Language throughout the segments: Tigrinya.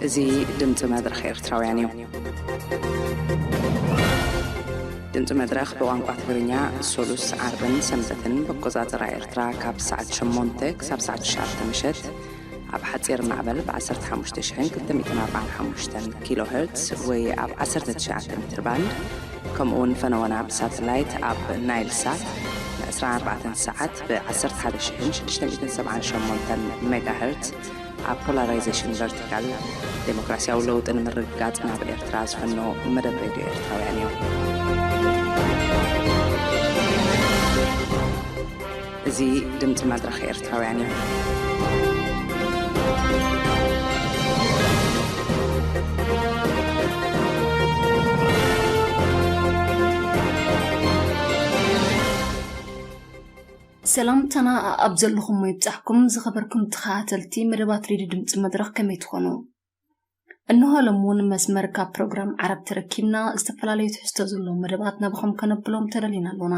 እዚ ድምፂ መድረኽ ኤርትራውያን እዩ። ድምፂ መድረኽ ብቋንቋ ትግርኛ ሶሉስ፣ ዓርብን ሰንበትን ብኣቆፃፅራ ኤርትራ ካብ ሰዓት ሸሞንተ ክሳብ ሰዓት ትሽዓተ ምሸት ኣብ ሓፂር ማዕበል ብ ዓሰርተ ሓሙሽተ ሽሕን ክልተ ሚእትን ኣርባዓን ሓሙሽተን ኪሎ ሄርትስ ወይ ኣብ ዓሰርተ ትሽዓተ ሜትር ባንድ፣ ከምኡ እውን ፈነወና ብሳተላይት ኣብ ናይል ሳት ን ዕስራን ኣርባዕተን ሰዓት ብ ዓሰርተ ሓደ ሽሕን ሽዱሽተ ሚእትን ሰብዓን ሸሞንተን ሜጋ ሄርትስ ኣብ ፖላራይዜሽን ቨርቲካል፣ ዴሞክራሲያዊ ለውጢ ንምርግጋጽ ናብ ኤርትራ ዝፈኖ መደብ ሬድዮ ኤርትራውያን እዩ። እዚ ድምጺ መድረኽ ኤርትራውያን እዩ። ሰላምታና ኣብ ዘለኹሞ ይብጻሕኩም። ዝኸበርኩም ተኸታተልቲ መደባት ሬድዮ ድምጺ መድረኽ ከመይ ትኾኑ? እንሆ ሎም እውን መስመር ካብ ፕሮግራም ዓረብ ተረኪብና፣ ዝተፈላለዩ ትሕዝቶ ዘለዎም መደባት ናባኹም ከነብሎም ተደሊና ኣሎና።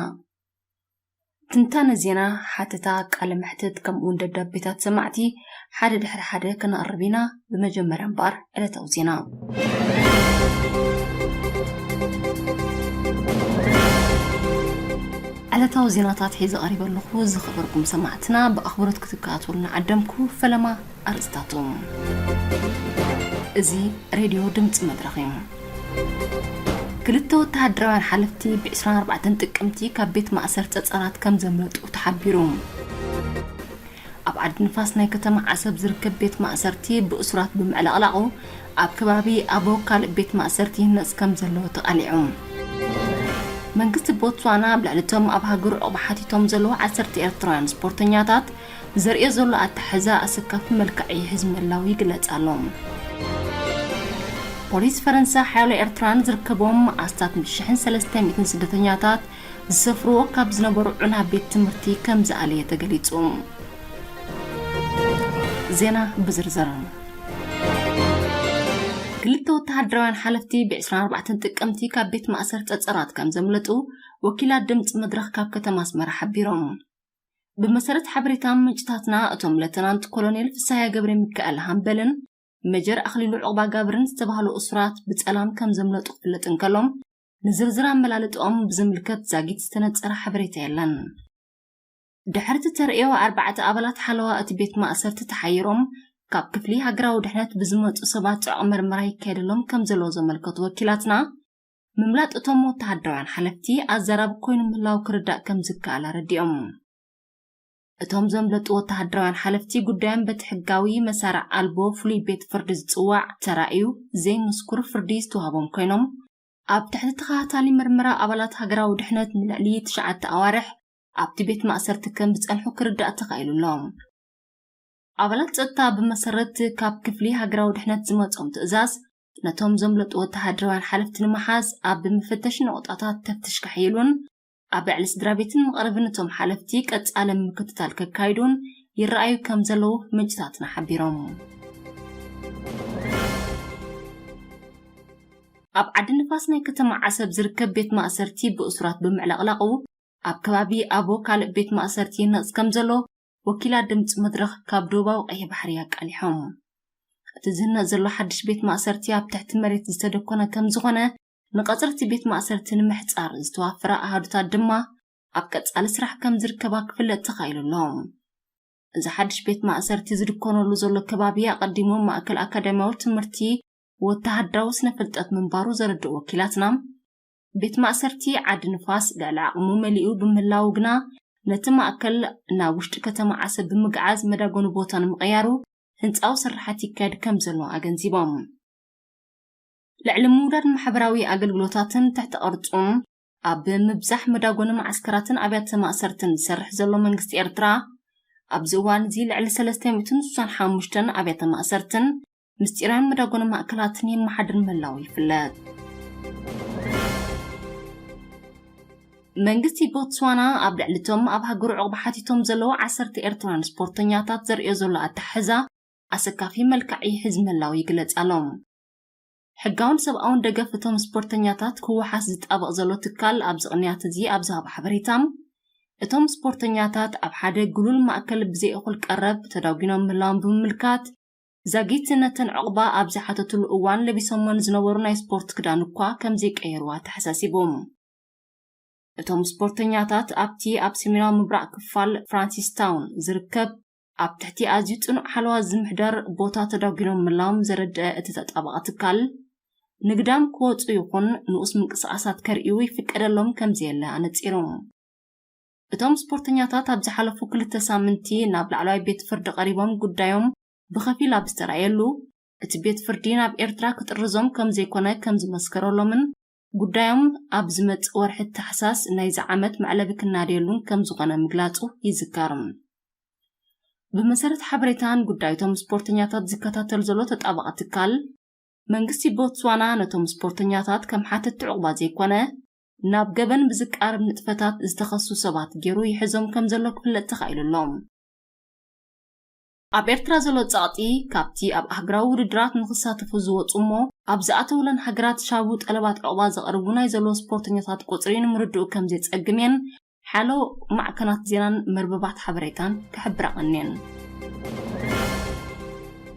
ትንታነ ዜና፣ ሓተታ፣ ቃለ መሕትት፣ ከምኡ እውን ደብዳቤታት ሰማዕቲ ሓደ ድሕሪ ሓደ ከነቕርብ ኢና። ብመጀመርያ እምበኣር ዕለታዊ ዜና። ዕለታዊ ዜናታት ሒዘ ቀሪበ ኣለኹ። ዝኸበርኩም ሰማዕትና ብኣኽብሮት ክትከታተሉና ዓደምኩ። ፈለማ ኣርእስታቱ። እዚ ሬድዮ ድምፂ መድረኽ እዩ። ክልተ ወተሃደራውያን ሓለፍቲ ብ ዕስራን ኣርባዕተን ጥቅምቲ ካብ ቤት ማእሰርቲ ጸጸራት ከም ዘምለጡ ተሓቢሩ። ኣብ ዓዲ ንፋስ ናይ ከተማ ዓሰብ ዝርከብ ቤት ማእሰርቲ ብእሱራት ብምዕልቕላቑ፣ ኣብ ከባቢ ኣቦ ካልእ ቤት ማእሰርቲ ይህነጽ ከም ዘሎ ተቓሊዑ። መንግስቲ ቦትስዋና ኣብ ልዕሊ እቶም ኣብ ሃገሩ ዑቕባ ሓቲቶም ዘለዉ ዓሰርተ ኤርትራውያን ስፖርተኛታት ዘርእዮ ዘሎ ኣተሓሕዛ ኣሰካፊ መልክዕ ይሕዝ ምህላዉ ይግለጽ ኣሎ። ፖሊስ ፈረንሳ ሓያሎ ኤርትራውያን ዝርከቦም ኣስታት ሽሕን ሰለስተ ሚእትን ስደተኛታት ዝሰፍርዎ ካብ ዝነበሩ ዑና ቤት ትምህርቲ ከም ዝኣለየ ተገሊጹ። ዜና ብዝርዝር። ክልተ ወተሃደራውያን ሓለፍቲ ብ ዕስራን ኣርባዕተን ጥቅምቲ ካብ ቤት ማእሰርቲ ጸጸራት ከም ዘምለጡ ወኪላት ድምጺ መድረኽ ካብ ከተማ ኣስመራ ሓቢሮም። ብመሰረት ሓበሬታ ምንጭታትና፣ እቶም ሌተናንት ኮሎኔል ፍስሃየ ገብረ ሚካኤል ሃምበልን መጀር ኣኽሊሉ ዑቕባጋብርን ዝተባህሉ እሱራት ብጸላም ከም ዘምለጡ ክፍለጥ እንከሎ፣ ንዝርዝር ኣመላልጥኦም ብዝምልከት ዛጊት ዝተነጸረ ሓበሬታ የለን። ድሕሪ እቲ ተርእዮ፣ ኣርባዕተ ኣባላት ሓለዋ እቲ ቤት ማእሰርቲ ተሓይሮም ካብ ክፍሊ ሃገራዊ ድሕነት ብዝመጹ ሰባት ጽዑቕ መርመራ ይካየደሎም ከም ዘሎ ዘመልከቱ ወኪላትና፣ ምምላጥ እቶም ወተሃደራውያን ሓለፍቲ ኣዛራቢ ኮይኑ ምህላዉ ክርዳእ ከም ዝከኣል ኣረዲኦም። እቶም ዘምለጡ ወተሃደራውያን ሓለፍቲ ጉዳዮም በቲ ሕጋዊ መሳርዕ ኣልቦ ፍሉይ ቤት ፍርዲ ዝጽዋዕ ተራእዩ ዘይምስኩር ፍርዲ ዝተዋህቦም ኮይኖም፣ ኣብ ትሕቲ ተኸታታሊ መርመራ ኣባላት ሃገራዊ ድሕነት ንልዕሊ ትሽዓተ ኣዋርሕ ኣብቲ ቤት ማእሰርቲ ከም ዝጸንሑ ክርዳእ ተኻኢሉ ኣሎ። ኣባላት ጸጥታ ብመሰረት ካብ ክፍሊ ሃገራዊ ድሕነት ዝመጾም ትእዛዝ፣ ነቶም ዘምለጡ ወተሃደራውያን ሓለፍቲ ንምሓዝ ኣብ መፈተሺ ነቑጣታት ተፍትሽ ከሕይሉን ኣብ ልዕሊ ስድራ ቤትን መቕርብን እቶም ሓለፍቲ ቀጻሊ ምክትታል ከካይዱን ይረኣዩ ከም ዘለዉ ምንጭታትና ሓቢሮም። ኣብ ዓዲ ንፋስ ናይ ከተማ ዓሰብ ዝርከብ ቤት ማእሰርቲ ብእሱራት ብምዕለቕላቑ፣ ኣብ ከባቢ ኣቦ ካልእ ቤት ማእሰርቲ ይነጽ ከም ዘሎ ወኪላት ድምጺ መድረኽ ካብ ዶባዊ ቀይሕ ባሕሪ ኣቃሊሖም። እቲ ዝህነጽ ዘሎ ሓድሽ ቤት ማእሰርቲ ኣብ ትሕቲ መሬት ዝተደኮነ ከም ዝኾነ፣ ንቐጽሪ እቲ ቤት ማእሰርቲ ንምሕጻር ዝተዋፈራ ኣሃዱታት ድማ ኣብ ቀጻሊ ስራሕ ከም ዝርከባ ክፍለጥ ተኻኢሉ ኣሎ። እዚ ሓድሽ ቤት ማእሰርቲ ዝድኮነሉ ዘሎ ከባቢ ኣቐዲሙ ማእከል ኣካዳሚያዊ ትምህርቲ ወተሃደራዊ ስነ ፍልጠት ምንባሩ ዘረድኡ ወኪላትና፣ ቤት ማእሰርቲ ዓዲ ንፋስ ልዕሊ ዓቕሙ መሊኡ ብምህላዉ ግና፣ ነቲ ማእከል ናብ ውሽጢ ከተማ ዓሰብ ብምግዓዝ መዳጎኒ ቦታ ንምቕያሩ ህንጻዊ ስርሓት ይካየድ ከም ዘሎ ኣገንዚቦም። ልዕሊ ምውዳድ ማሕበራዊ ኣገልግሎታትን ትሕቲ ቅርጹን ኣብ ምብዛሕ መዳጎኒ መዓስከራትን ኣብያተ ማእሰርትን ዝሰርሕ ዘሎ መንግስቲ ኤርትራ፣ ኣብዚ እዋን እዚ ልዕሊ ሰለስተ ሚእትን ስሳን ሓሙሽተን ኣብያተ ማእሰርትን ምስጢራውያን መዳጎኒ ማእከላትን የመሓድር ምህላዉ ይፍለጥ። መንግስቲ ቦትስዋና ኣብ ልዕሊ እቶም ኣብ ሃገሩ ዑቕባ ሓቲቶም ዘለዉ ዓሰርተ ኤርትራውያን ስፖርተኛታት ዘርእዮ ዘሎ ኣተሓሕዛ ኣሰካፊ መልክዕ ይሕዝ ምህላዉ ይግለጽ ኣሎ። ሕጋውን ሰብኣውን ደገፍ እቶም ስፖርተኛታት ክወሓስ ዝጣበቕ ዘሎ ትካል ኣብዚ ቅንያት እዚ ኣብ ዝሃቦ ሓበሬታ፣ እቶም ስፖርተኛታት ኣብ ሓደ ግሉል ማእከል ብዘይ እኹል ቀረብ ተዳጒኖም ምህላዎም ብምምልካት፣ ዛጊት ነተን ዕቑባ ኣብ ዝሓተትሉ እዋን ለቢሶመን ዝነበሩ ናይ ስፖርት ክዳን እኳ ከም ዘይቀየርዋ ተሓሳሲቡ። እቶም ስፖርተኛታት ኣብቲ ኣብ ሰሜናዊ ምብራቕ ክፋል ፍራንሲስታውን ዝርከብ ኣብ ትሕቲ ኣዝዩ ጽኑዕ ሓለዋ ዝምሕደር ቦታ ተዳጒኖም ምህላዎም ዘረድአ እቲ ተጣባቒ ትካል፣ ንግዳም ክወጹ ይኹን ንኡስ ምንቅስቓሳት ከርእዩ ይፍቀደሎም ከም ዘየለ ኣነጺሩ። እቶም ስፖርተኛታት ኣብ ዝሓለፉ ክልተ ሳምንቲ ናብ ላዕለዋይ ቤት ፍርዲ ቀሪቦም ጉዳዮም ብኸፊል ኣብ ዝተራእየሉ፣ እቲ ቤት ፍርዲ ናብ ኤርትራ ክጥርዞም ከም ዘይኮነ ከም ዝመስከረሎምን ጉዳዮም ኣብ ዝመጽእ ወርሒ ታሕሳስ ናይዚ ዓመት መዕለቢ ክናደየሉን ከም ዝኾነ ምግላጹ ይዝከር። ብመሰረት ሓበሬታን ጉዳይቶም ስፖርተኛታት ዝከታተል ዘሎ ተጣባቒ ትካል፣ መንግስቲ ቦትስዋና ነቶም ስፖርተኛታት ከም ሓተቲ ዕቑባ ዘይኮነ፣ ናብ ገበን ብዝቃረብ ንጥፈታት ዝተኸሱ ሰባት ገይሩ ይሕዞም ከም ዘሎ ክፍለጥ ተኻኢሉ ኣሎ። ኣብ ኤርትራ ዘሎ ጸቕጢ፣ ካብቲ ኣብ ኣህጉራዊ ውድድራት ንኽሳተፉ ዝወጹ እሞ ኣብ ዝኣተውለን ሃገራት ሻቡ ጠለባት ዕቑባ ዘቕርቡ ናይ ዘለዉ ስፖርተኛታት ቁጽሪ ንምርድኡ ከም ዘየጸግም እየን ሓሎ ማዕከናት ዜናን መርበባት ሓበሬታን ክሕብራ ቀንየን።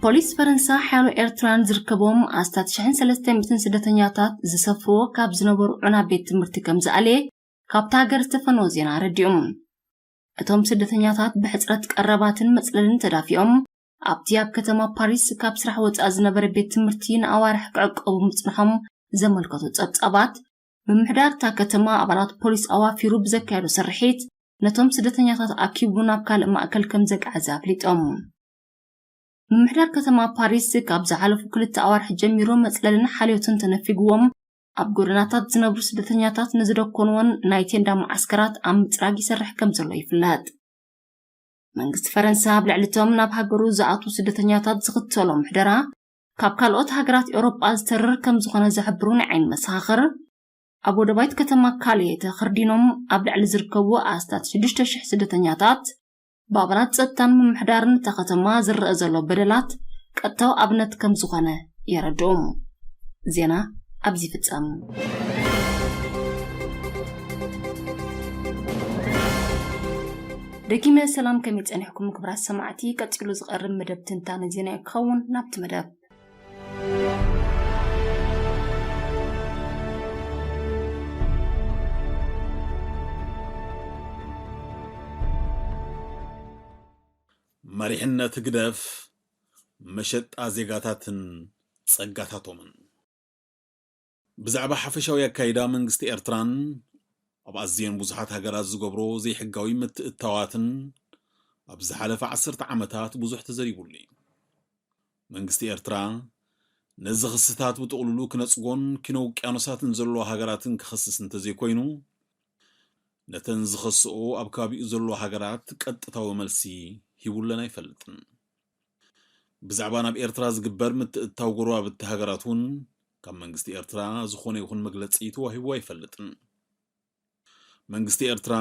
ፖሊስ ፈረንሳ ሓያሎ ኤርትራውያን ዝርከቦም ኣስታት ሽሕን ሰለስተ ሚእትን ስደተኛታት ዝሰፍርዎ ካብ ዝነበሩ ዑና ቤት ትምህርቲ ከም ዝኣለየ ካብታ ሃገር ዝተፈነወ ዜና ኣረዲኡ። እቶም ስደተኛታት ብሕጽረት ቀረባትን መጽለልን ተዳፊኦም ኣብቲ ኣብ ከተማ ፓሪስ ካብ ስራሕ ወጻኢ ዝነበረ ቤት ትምህርቲ ንኣዋርሕ ክዕቀቡ ምጽንሖም ዘመልከቱ ጸብጻባት፣ ምምሕዳር እታ ከተማ ኣባላት ፖሊስ ኣዋፊሩ ብዘካየዶ ስርሒት ነቶም ስደተኛታት ኣኪቡ ናብ ካልእ ማእከል ከም ዘግዓዘ ኣፍሊጦም። ምምሕዳር ከተማ ፓሪስ ካብ ዝሓለፉ ክልተ ኣዋርሕ ጀሚሩ መጽለልን ሓልዮትን ተነፊግዎም ኣብ ጎደናታት ዝነብሩ ስደተኛታት ንዝደኮንዎን ናይ ቴንዳ መዓስከራት ኣብ ምጽራግ ይሰርሕ ከም ዘሎ ይፍለጥ። መንግስቲ ፈረንሳ ኣብ ልዕሊ እቶም ናብ ሃገሩ ዝኣትዉ ስደተኛታት ዝኽተሎ ምሕደራ ካብ ካልኦት ሃገራት ኤውሮጳ ዝተርር ከም ዝኾነ ዝሕብሩ ናይ ዓይኒ መሰኻኽር፣ ኣብ ወደባይት ከተማ ካሌ ተኸርዲኖም ኣብ ልዕሊ ዝርከቡ ኣስታት ሽዱሽተ ሽሕ ስደተኛታት ብኣባላት ጸጥታን ምምሕዳርን እታ ከተማ ዝረኣ ዘሎ በደላት ቀጥታዊ ኣብነት ከም ዝኾነ የረድኡ። ዜና ኣብዚ ይፍጸም። ደጊመ ሰላም፣ ከመይ ጸኒሕኩም ክቡራት ሰማዕቲ? ቀጺሉ ዝቐርብ መደብ ትንታነ ዜና እዩ ክኸውን። ናብቲ መደብ። መሪሕነት ህግደፍ መሸጣ ዜጋታትን ጸጋታቶምን። ብዛዕባ ሓፈሻዊ ኣካይዳ መንግስቲ ኤርትራን ኣብ ኣዝየን ብዙሓት ሃገራት ዝገብሮ ዘይሕጋዊ ምትእትታዋትን ኣብ ዝሓለፈ ዓሰርተ ዓመታት ብዙሕ ተዘሪቡሉ እዩ። መንግስቲ ኤርትራ ነዚ ክስታት ብጥቕልሉ ክነጽጎን ኪኖ ውቅያኖሳትን ዘለዎ ሃገራትን ክኸስስ እንተዘይኮይኑ፣ ነተን ዝኸስኦ ኣብ ከባቢኡ ዘለዎ ሃገራት ቀጥታዊ መልሲ ሂቡለን ኣይፈልጥን። ብዛዕባ ናብ ኤርትራ ዝግበር ምትእትታው ጎረባብቲ ሃገራት እውን ካብ መንግስቲ ኤርትራ ዝኾነ ይኹን መግለጺ ተዋሂቡ ኣይፈልጥን። መንግስቲ ኤርትራ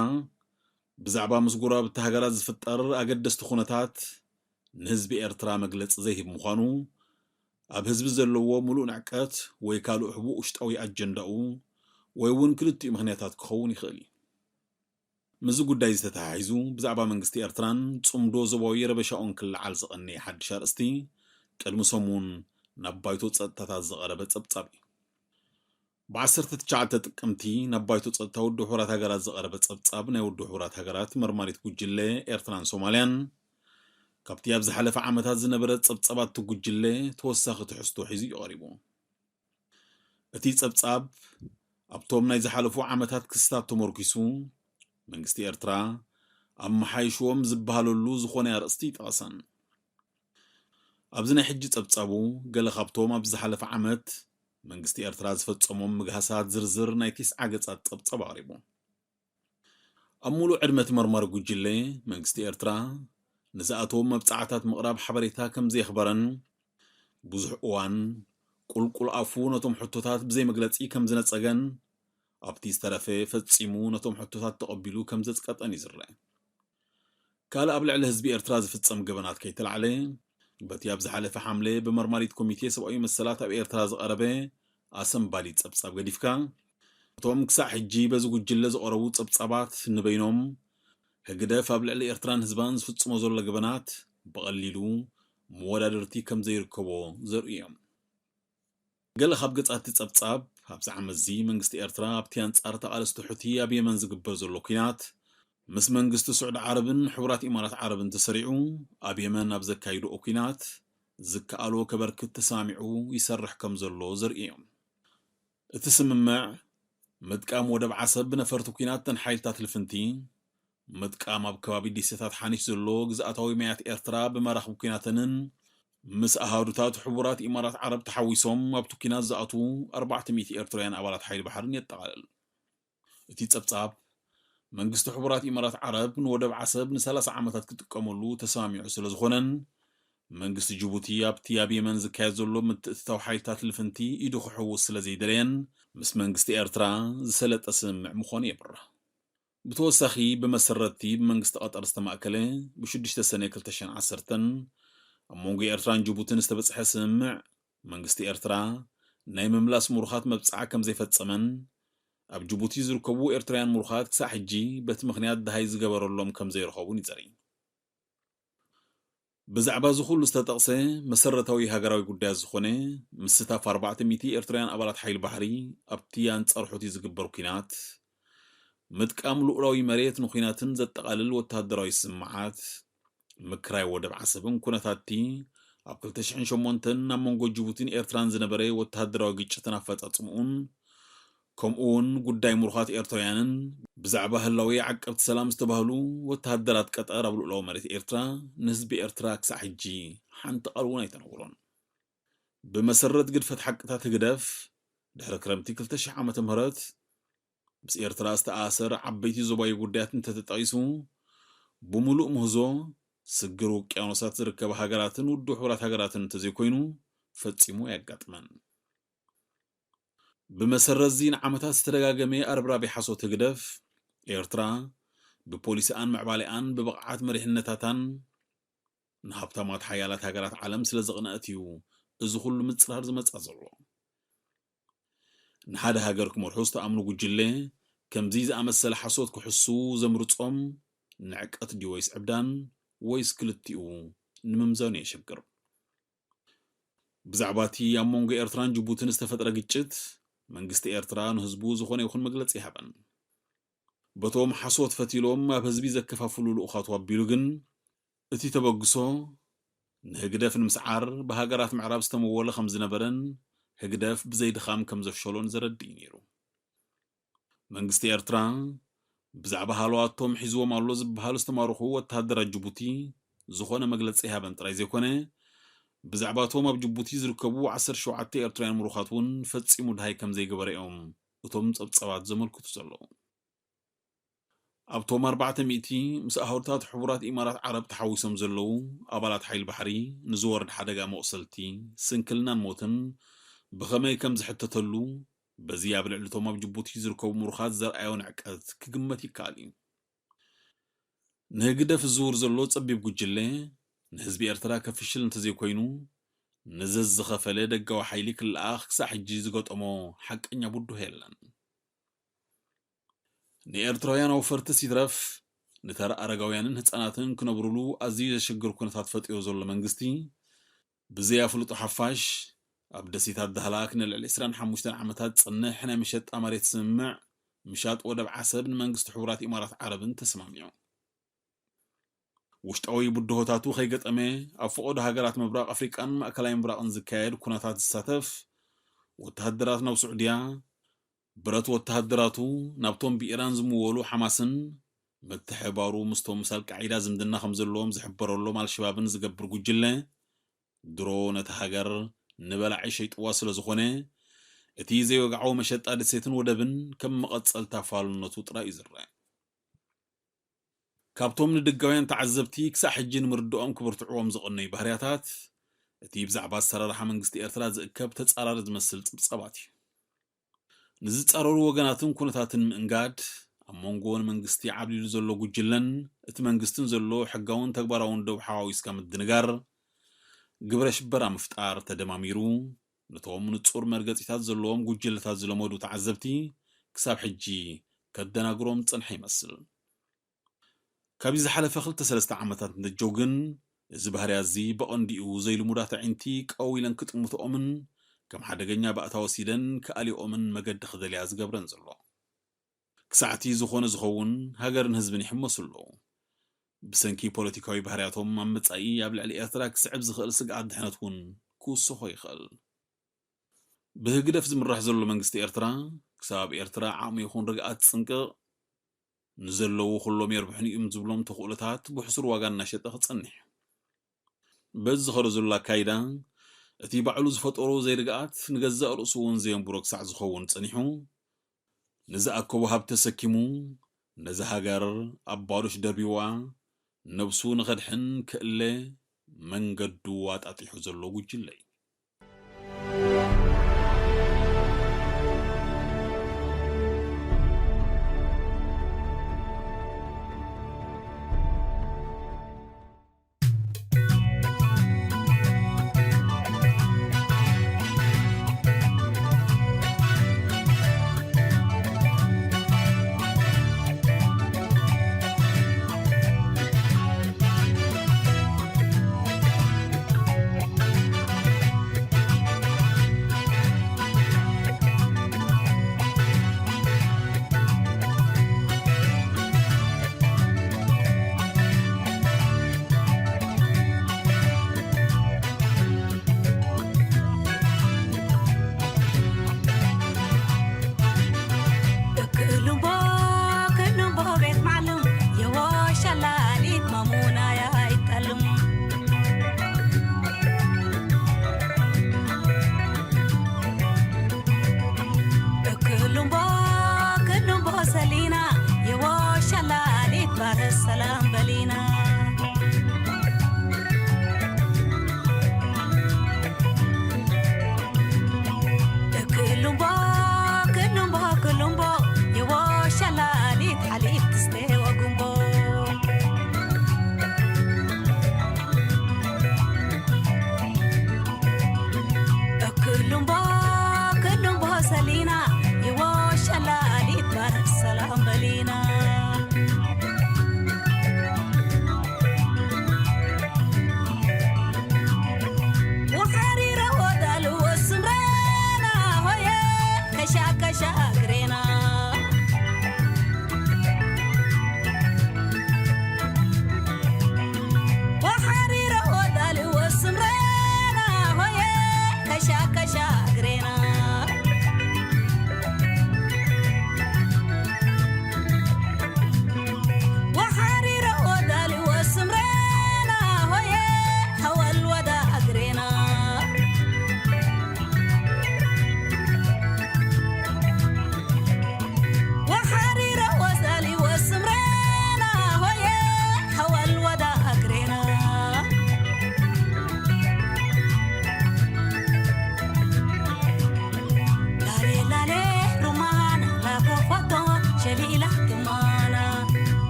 ብዛዕባ ምስ ጎረባብቲ ሃገራት ዝፍጠር ኣገደስቲ ኩነታት ንህዝቢ ኤርትራ መግለጺ ዘይህብ ምዃኑ፣ ኣብ ህዝቢ ዘለዎ ምሉእ ንዕቀት ወይ ካልእ ሕቡእ ውሽጣዊ ኣጀንዳኡ ወይ እውን ክልቲኡ ምኽንያታት ክኸውን ይኽእል እዩ። ምስዚ ጉዳይ ዝተተሓሒዙ ብዛዕባ መንግስቲ ኤርትራን ጽምዶ ዞባዊ ረበሻኡን ክለዓል ዝቐነየ ሓድሽ ኣርእስቲ ቅድሚ ሰሙን ናብ ባይቶ ጸጥታታት ዝቐረበ ጸብጻብ እዩ። ብ ዓሰርተ ትሽዓተ ጥቅምቲ ናብ ባይቶ ጸጥታ ውድብ ሕቡራት ሃገራት ዝቐረበ ጸብጻብ ናይ ውድብ ሕቡራት ሃገራት መርማሪት ጉጅለ ኤርትራን ሶማልያን፣ ካብቲ ኣብ ዝሓለፈ ዓመታት ዝነበረ ጸብጻባት እቲ ጉጅለ ተወሳኺ ትሕዝቶ ሒዙ እዩ ቀሪቡ። እቲ ጸብጻብ ኣብቶም ናይ ዝሓለፉ ዓመታት ክስታት ተመርኪሱ፣ መንግስቲ ኤርትራ ኣመሓይሽዎም ዝበሃለሉ ዝኾነ ኣርእስቲ ይጠቐሰን። ኣብዚ ናይ ሕጂ ጸብጻቡ፣ ገለ ካብቶም ኣብዚ ዝሓለፈ ዓመት መንግስቲ ኤርትራ ዝፈጸሞም ምግሃሳት ዝርዝር ናይ ተስዓ ገጻት ጸብጻብ ኣቕሪቡ። ኣብ ምሉእ ዕድመ እቲ መርማሪ ጉጅለ፣ መንግስቲ ኤርትራ ንዝኣተዎም መብጻዕታት ምቕራብ ሓበሬታ ከም ዘየኽበረን፣ ብዙሕ እዋን ቁልቁል ኣፉ ነቶም ሕቶታት ብዘይ መግለጺ ከም ዝነጸገን፣ ኣብቲ ዝተረፈ ፈጺሙ ነቶም ሕቶታት ተቐቢሉ ከም ዘጽቀጠን እዩ ዝረአ። ካልእ ኣብ ልዕሊ ህዝቢ ኤርትራ ዝፍጸም ገበናት ከይተላዕለ፣ በቲ ኣብ ዝሓለፈ ሓምለ ብመርማሪት ኮሚቴ ሰብኣዊ መሰላት ኣብ ኤርትራ ዝቐረበ ኣሰንባዲ ጸብጻብ ገዲፍካ፣ እቶም ክሳዕ ሕጂ በዚ ጉጅለ ዝቐረቡ ጸብጻባት ንበይኖም፣ ህግደፍ ኣብ ልዕሊ ኤርትራን ህዝባን ዝፍጽሞ ዘሎ ገበናት ብቐሊሉ መወዳድርቲ ከም ዘይርከቦ ዘርእዩ እዮም። ገለ ካብ ገጻት እቲ ጸብጻብ፣ ኣብዚ ዓመትዚ መንግስቲ ኤርትራ ኣብቲ ኣንጻር ተቓለስቲ ሑቲ ኣብ የመን ዝግበር ዘሎ ኲናት፣ ምስ መንግስቲ ስዑዲ ዓረብን ሕቡራት ኢማራት ዓረብን ተሰሪዑ፣ ኣብ የመን ኣብ ዘካይድኦ ኲናት ዝከኣሎ ከበርክት ተሰማሚዑ ይሰርሕ ከም ዘሎ ዘርእዩ እዮም። እቲ ስምምዕ፣ ምጥቃም ወደብ ዓሰብ ብነፈርቲ ኲናት ተን ሓይልታት ልፍንቲ፣ ምጥቃም ኣብ ከባቢ ደሴታት ሓኒሽ ዘሎ ግዝኣታዊ ማያት ኤርትራ ብመራኽብ ኲናተንን ምስ ኣሃዱታት ሕቡራት ኢማራት ዓረብ ተሓዊሶም ኣብቲ ኲናት ዝኣትዉ ኣርባዕተ ሚእቲ ኤርትራውያን ኣባላት ሓይሊ ባሕርን የጠቓልል። እቲ ጸብጻብ፣ መንግስቲ ሕቡራት ኢማራት ዓረብ ንወደብ ዓሰብ ንሰላሳ ዓመታት ክጥቀመሉ ተሰማሚዑ ስለ ዝኾነን፣ መንግስቲ ጅቡቲ ኣብቲ ኣብ የመን ዝካየድ ዘሎ ምትእትታው ሓይልታት ልፍንቲ ኢዱ ክሕውስ ስለ ዘይደለየን፣ ምስ መንግስቲ ኤርትራ ዝሰለጠ ስምምዕ ምዃኑ የብርህ። ብተወሳኺ፣ ብመሰረትቲ ብመንግስቲ ቀጠር ዝተማእከለ ብሽዱሽተ ሰነ ክልተ ሽሕን ዓሰርተን ኣብ መንጎ ኤርትራን ጅቡትን ዝተበጽሐ ስምምዕ፣ መንግስቲ ኤርትራ ናይ ምምላስ ምሩኻት መብጽዓ ከም ዘይፈጸመን፣ ኣብ ጅቡቲ ዝርከቡ ኤርትራውያን ምሩኻት ክሳዕ ሕጂ በቲ ምኽንያት ደሃይ ዝገበረሎም ከም ዘይረኸቡን እዩ ዘርኢ። ብዛዕባ እዚ ኩሉ ዝተጠቕሰ መሰረታዊ ሃገራዊ ጉዳያት ዝኾነ ምስታፍ ኣርባዕተ ሚእቲ ኤርትራውያን ኣባላት ሓይሊ ባሕሪ ኣብቲ ኣንጻር ሑቲ ዝግበር ኲናት፣ ምጥቃም ልኡላዊ መሬት ንኲናትን ዘጠቓልል ወተሃደራዊ ስምምዓት፣ ምክራይ ወደብ ዓሰብን ኩነታትቲ ኣብ ክልተ ሽሕን ሸሞንተን ኣብ መንጎ ጅቡቲን ኤርትራን ዝነበረ ወተሃደራዊ ግጭትን ኣፈጻጽምኡን፣ ከምኡ እውን ጉዳይ ምሩኻት ኤርትራውያንን ብዛዕባ ህላዌ ዓቀብቲ ሰላም ዝተባህሉ ወተሃደራት ቀጠር ኣብ ልኡላዊ መሬት ኤርትራ ንህዝቢ ኤርትራ ክሳዕ ሕጂ ሓንቲ ቃል እውን ኣይተነግሮን። ብመሰረት ግድፈት ሓቅታት ህግደፍ፣ ድሕሪ ክረምቲ ክልተ ሽሕ ዓመተ ምህረት ምስ ኤርትራ ዝተኣሳሰር ዓበይቲ ዞባዊ ጉዳያት እንተተጠቒሱ፣ ብምሉእ ምህዞ ስግር ውቅያኖሳት ዝርከባ ሃገራትን ውድብ ሕቡራት ሃገራትን እንተዘይኮይኑ ፈጺሙ ኣየጋጥመን። ብመሰረት እዚ ንዓመታት ዝተደጋገመ ኣርብራቢ ሓሶት ህግደፍ፣ ኤርትራ ብፖሊሲኣን ምዕባሌኣን ብብቕዓት መሪሕነታታን ንሃብታማት ሓያላት ሃገራት ዓለም ስለ ዘቕነአት እዩ እዚ ኩሉ ምጽራር ዝመጻ ዘሎ። ንሓደ ሃገር ክመርሑ ዝተኣምኑ ጉጅለ ከምዚ ዝኣመሰለ ሓሶት ክሕሱ ዘምርጾም ንዕቀት ድዩ ወይስ ዕብዳን ወይስ ክልቲኡ ንምምዛኑ የሸግር። ብዛዕባ እቲ ኣብ መንጎ ኤርትራን ጅቡትን ዝተፈጥረ ግጭት መንግስቲ ኤርትራ ንህዝቡ ዝኾነ ይኹን መግለጺ ኣይሃበን። በቶም ሓሶት ፈቲሎም ኣብ ህዝቢ ዘከፋፍሉ ልኡኻቱ ኣቢሉ ግን እቲ ተበግሶ ንህግደፍ ንምስዓር ብሃገራት ምዕራብ ዝተመወለ ከም ዝነበረን ህግደፍ ብዘይ ድኻም ከም ዘፍሸሎን ዘረድእ እዩ ነይሩ። መንግስቲ ኤርትራ ብዛዕባ ሃለዋቶም ሒዝዎም ኣሎ ዝበሃሉ ዝተማረኹ ወተሃደራት ጅቡቲ ዝኾነ መግለጺ ኣይሃበን ጥራይ ዘይኮነ፣ ብዛዕባ እቶም ኣብ ጅቡቲ ዝርከቡ ዓሰርተ ሸውዓተ ኤርትራውያን ምሩኻት እውን ፈጺሙ ድሃይ ከም ዘይገበረ እዮም እቶም ጸብጻባት ዘመልክቱ ዘለዉ። ኣብቶም ኣርባዕተ ሚእቲ ምስ ኣህጉርታት ሕቡራት ኢማራት ዓረብ ተሓዊሶም ዘለዉ ኣባላት ሓይሊ ባሕሪ ንዝወርድ ሓደጋ መቑሰልቲ፣ ስንክልናን ሞትን ብኸመይ ከም ዝሕተተሉ፣ በዚ ኣብ ልዕሊ እቶም ኣብ ጅቡቲ ዝርከቡ ምሩኻት ዘርኣዮ ንዕቀት ክግመት ይከኣል እዩ። ንህግደፍ ዝዝውር ዘሎ ጸቢብ ጉጅለ ንህዝቢ ኤርትራ ከፍሽል እንተዘይኮይኑ፣ ንዘዝኸፈለ ደጋዊ ሓይሊ ክለኣኽ ክሳዕ ሕጂ ዝገጠሞ ሓቀኛ ብድሆ የለን። ንኤርትራውያን ኣውፈርትስ ይትረፍ፣ ንተራ ኣረጋውያንን ህጻናትን ክነብሩሉ ኣዝዩ ዘሸግር ኩነታት ፈጢሩ ዘሎ መንግስቲ፣ ብዘይ ኣፍልጦ ሓፋሽ፣ ኣብ ደሴታት ዳህላክ ንልዕሊ ዕስራን ሓሙሽተን ዓመታት ዝጸንሕ ናይ መሸጣ መሬት ስምምዕ ምሻጥ ወደብ ዓሰብ ንመንግስቲ ሕቡራት ኢማራት ዓረብን ተሰማሚዑ። ውሽጣዊ ብድሆታቱ ከይገጠመ፣ ኣብ ፈቐዶ ሃገራት ምብራቕ ኣፍሪቃን ማእከላይ ምብራቕን ዝካየድ ኩነታት ዝሳተፍ፣ ወተሃደራት ናብ ስዑድያ፣ ብረት ወተሃደራቱ ናብቶም ብኢራን ዝምወሉ ሓማስን ምትሕብባሩ ምስቶም ምስ ኣልቃዒዳ ዝምድና ከም ዘለዎም ዝሕበረሎም ኣልሸባብን ዝገብር ጉጅለ፣ ድሮ ነታ ሃገር ንበላዒ ሸይጥዋ ስለ ዝኾነ፣ እቲ ዘይወግዓዊ መሸጣ ደሴትን ወደብን ከም መቐጸልታ ፋልነቱ ጥራይ እዩ ዝረአ። ካብቶም ንደጋውያን ተዓዘብቲ ክሳዕ ሕጂ ንምርድኦም ክብርትዕዎም ዝቐነዩ ባህርያታት፣ እቲ ብዛዕባ ኣሰራርሓ መንግስቲ ኤርትራ ዝእከብ ተጻራሪ ዝመስል ጽብጻባት እዩ። ንዝጻረሩ ወገናትን ኩነታትን ምእንጋድ፣ ኣብ መንጎ ንመንግስቲ ዓብሊሉ ዘሎ ጉጅለን እቲ መንግስትን ዘሎ ሕጋውን ተግባራውን ደው ሓዋዊስካ ምድንጋር፣ ግብረ ሽበራ ምፍጣር ተደማሚሩ፣ ነቶም ንጹር መርገጺታት ዘለዎም ጉጅለታት ዝለመዱ ተዓዘብቲ ክሳብ ሕጂ ከደናግሮም ዝጸንሐ ይመስል። ካብዚ ዝሓለፈ ክልተ ሰለስተ ዓመታት ንደጀው ግን፣ እዚ ባህርያ እዚ ብቐንዲኡ ዘይልሙዳት ኣዒንቲ ቀው ኢለን ክጥምትኦምን ከም ሓደገኛ ባእታ ወሲደን ክኣልዮኦምን መገዲ ክደልያ ዝገብረን ዘሎ። ክሳዕቲ ዝኾነ ዝኸውን ሃገርን ህዝብን ይሕመሱ ኣለዉ። ብሰንኪ ፖለቲካዊ ባህርያቶም ኣብ መጻኢ ኣብ ልዕሊ ኤርትራ ክስዕብ ዝኽእል ስግኣት ድሕነት እውን ክውስኾ ይኽእል። ብህግደፍ ዝምራሕ ዘሎ መንግስቲ ኤርትራ ክሳብ ኤርትራ ዓቕሚ ይኹን ርግኣት ጽንቅቕ ንዘለዉ ኩሎም የርብሑኒ እዮም ዝብሎም ተኽእሎታት ብሕሱር ዋጋ እናሸጠ ክጸንሕ እዩ። በዚ ዝኸዶ ዘሎ ኣካይዳ እቲ ባዕሉ ዝፈጠሮ ዘይርግኣት ንገዛእ ርእሱ እውን ዘየንብሮ ክሳዕ ዝኸውን ጸኒሑ ንዝኣከቦ ሃብቲ ተሰኪሙ ነዛ ሃገር ኣብ ባዶሽ ደርቢዋ ነብሱ ንኸድሕን ክእለ መንገዱ ኣጣጢሑ ዘሎ ጉጅለ እዩ። ክልምቦ ክልምቦ ቤት ማዕልም የወሸላሊት ማሙናያ ይጠልም። ክልምቦ ክልምቦ ሰሊና የወሸላሊት ባረ ሰላም በሊና። ክልምቦ ክልምቦ ክልምቦ የወሸላሊት ሓሊብ ትስተ ወጉምቦ። ክልምቦ ክልምቦ ሰሊና የወሸላሊት ባረ ሰላም በሊና።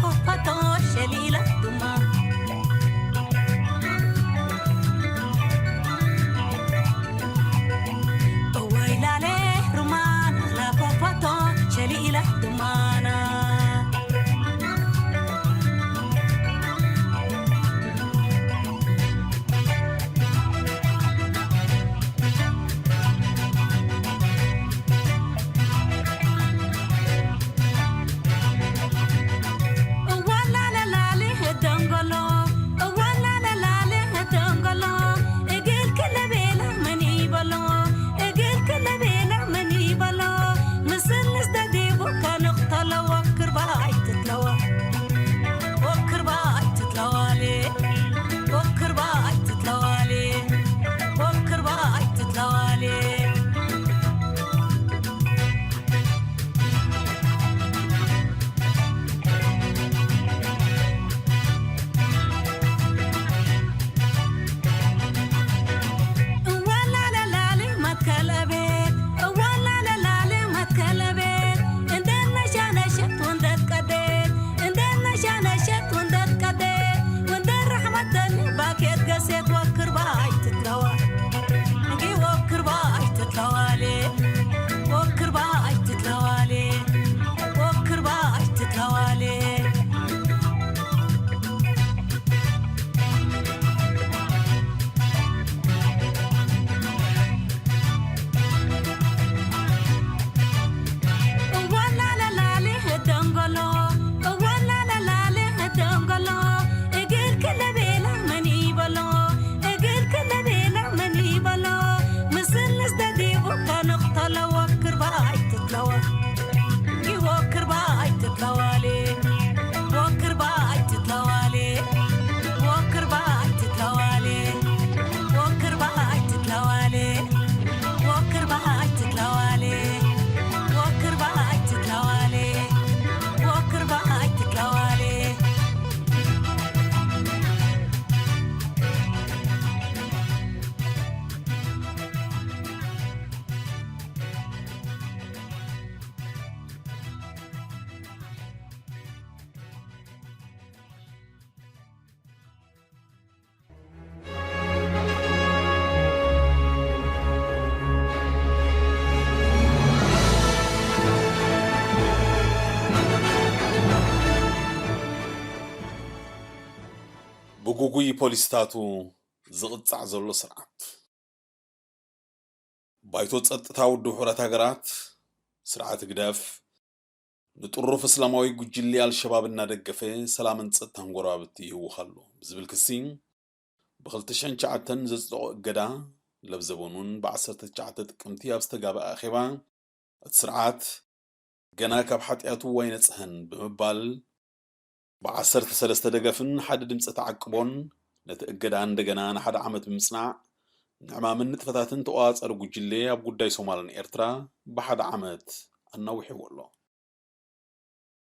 ኮፋቶ ሸሊላ ድማ። እዋይ ላለ ሩማና ላኮፋቶ ሸሊላ ድማና። እዋላለላሊ ደንጎሎ፣ እዋላለላሊ ደንጎሎ፣ እግል ክለቤላ መን ይበሎ፣ እግል ክለቤላ መን ይበሎ፣ ምስል ንስደዲቡ ከንቕተሎ ወክርባ ኣይትትለዋ፣ ወክርባ ኣይትትለዋሊ፣ ወክርባ ኣይትትለዋሊ፣ ወክርባ ኣይትትለዋሊ። እዋላለላሊ መትከል ቤት፣ እዋላለላሊ መትከል ቤት፣ እንደ ነሻነሸት ወንደት ቀዴት፣ እንደ ነሻነሸት ወንደት ቀዴት፣ ወንደ ረሕመተኒ ባኬት ገሴት ወክርባ ኣይትትለዋ። እንጊ ወክርባ ኣይትትለዋሌ፣ ወክርባ ኣይትትለዋሌ፣ ወክርባ ኣይትትለዋሌ። እዋላለላሊ ደንጎሎ፣ እዋላለላሊ ደንጎሎ፣ እግል ክለቤላ መን ይበሎ፣ እግል ክለቤላ መን ይበሎ፣ ምስል ንስደዲቡ ከንቕተሎ ወክርባ ኣይትትለዋ፣ ወክርባ ኣይትትለዋሊ፣ ወክርባ ኣይትትለዋሊ፣ ወክርባ ኣይትትለዋሊ፣ ወክርባ ኣይትትለዋሊ። ወክርባ ኣይትትለዋሌ፣ ወክርባ ኣይትትለዋሌ፣ ወክርባ ኣይትትለዋሌ። ብጉጉይ ፖሊስታቱ ዝቕጻዕ ዘሎ ስርዓት። ባይቶ ጸጥታ ውድብ ሕቡራት ሃገራት፣ ስርዓት ህግደፍ፣ ንጥሩፍ እስላማዊ ጉጅለ ኣልሸባብ እናደገፈ ሰላምን ጸጥታን ጎረባብቲ ይህውኽ ኣሎ ብዝብል ክሲ፣ ብ ክልተ ሽሕን ትሽዓተን ዘጽደቖ እገዳ ለብዘበኑን ብ ዓሰርተ ትሽዓተ ጥቅምቲ ኣብ ዝተጋብኣ ኣኼባ፣ እቲ ስርዓት ገና ካብ ሓጢኣቱ ኣይነጽሀን ብምባል፣ ብ ዓሰርተ ሰለስተ ደገፍን ሓደ ድምጺ ተዓቅቦን ነቲ እገዳ እንደገና ንሓደ ዓመት ብምጽናዕ፣ ንዕማምን ንጥፈታትን ተቖጻጻሪ ጉጅለ ኣብ ጉዳይ ሶማልን ኤርትራ ብሓደ ዓመት ኣናዊሕዎ ኣሎ።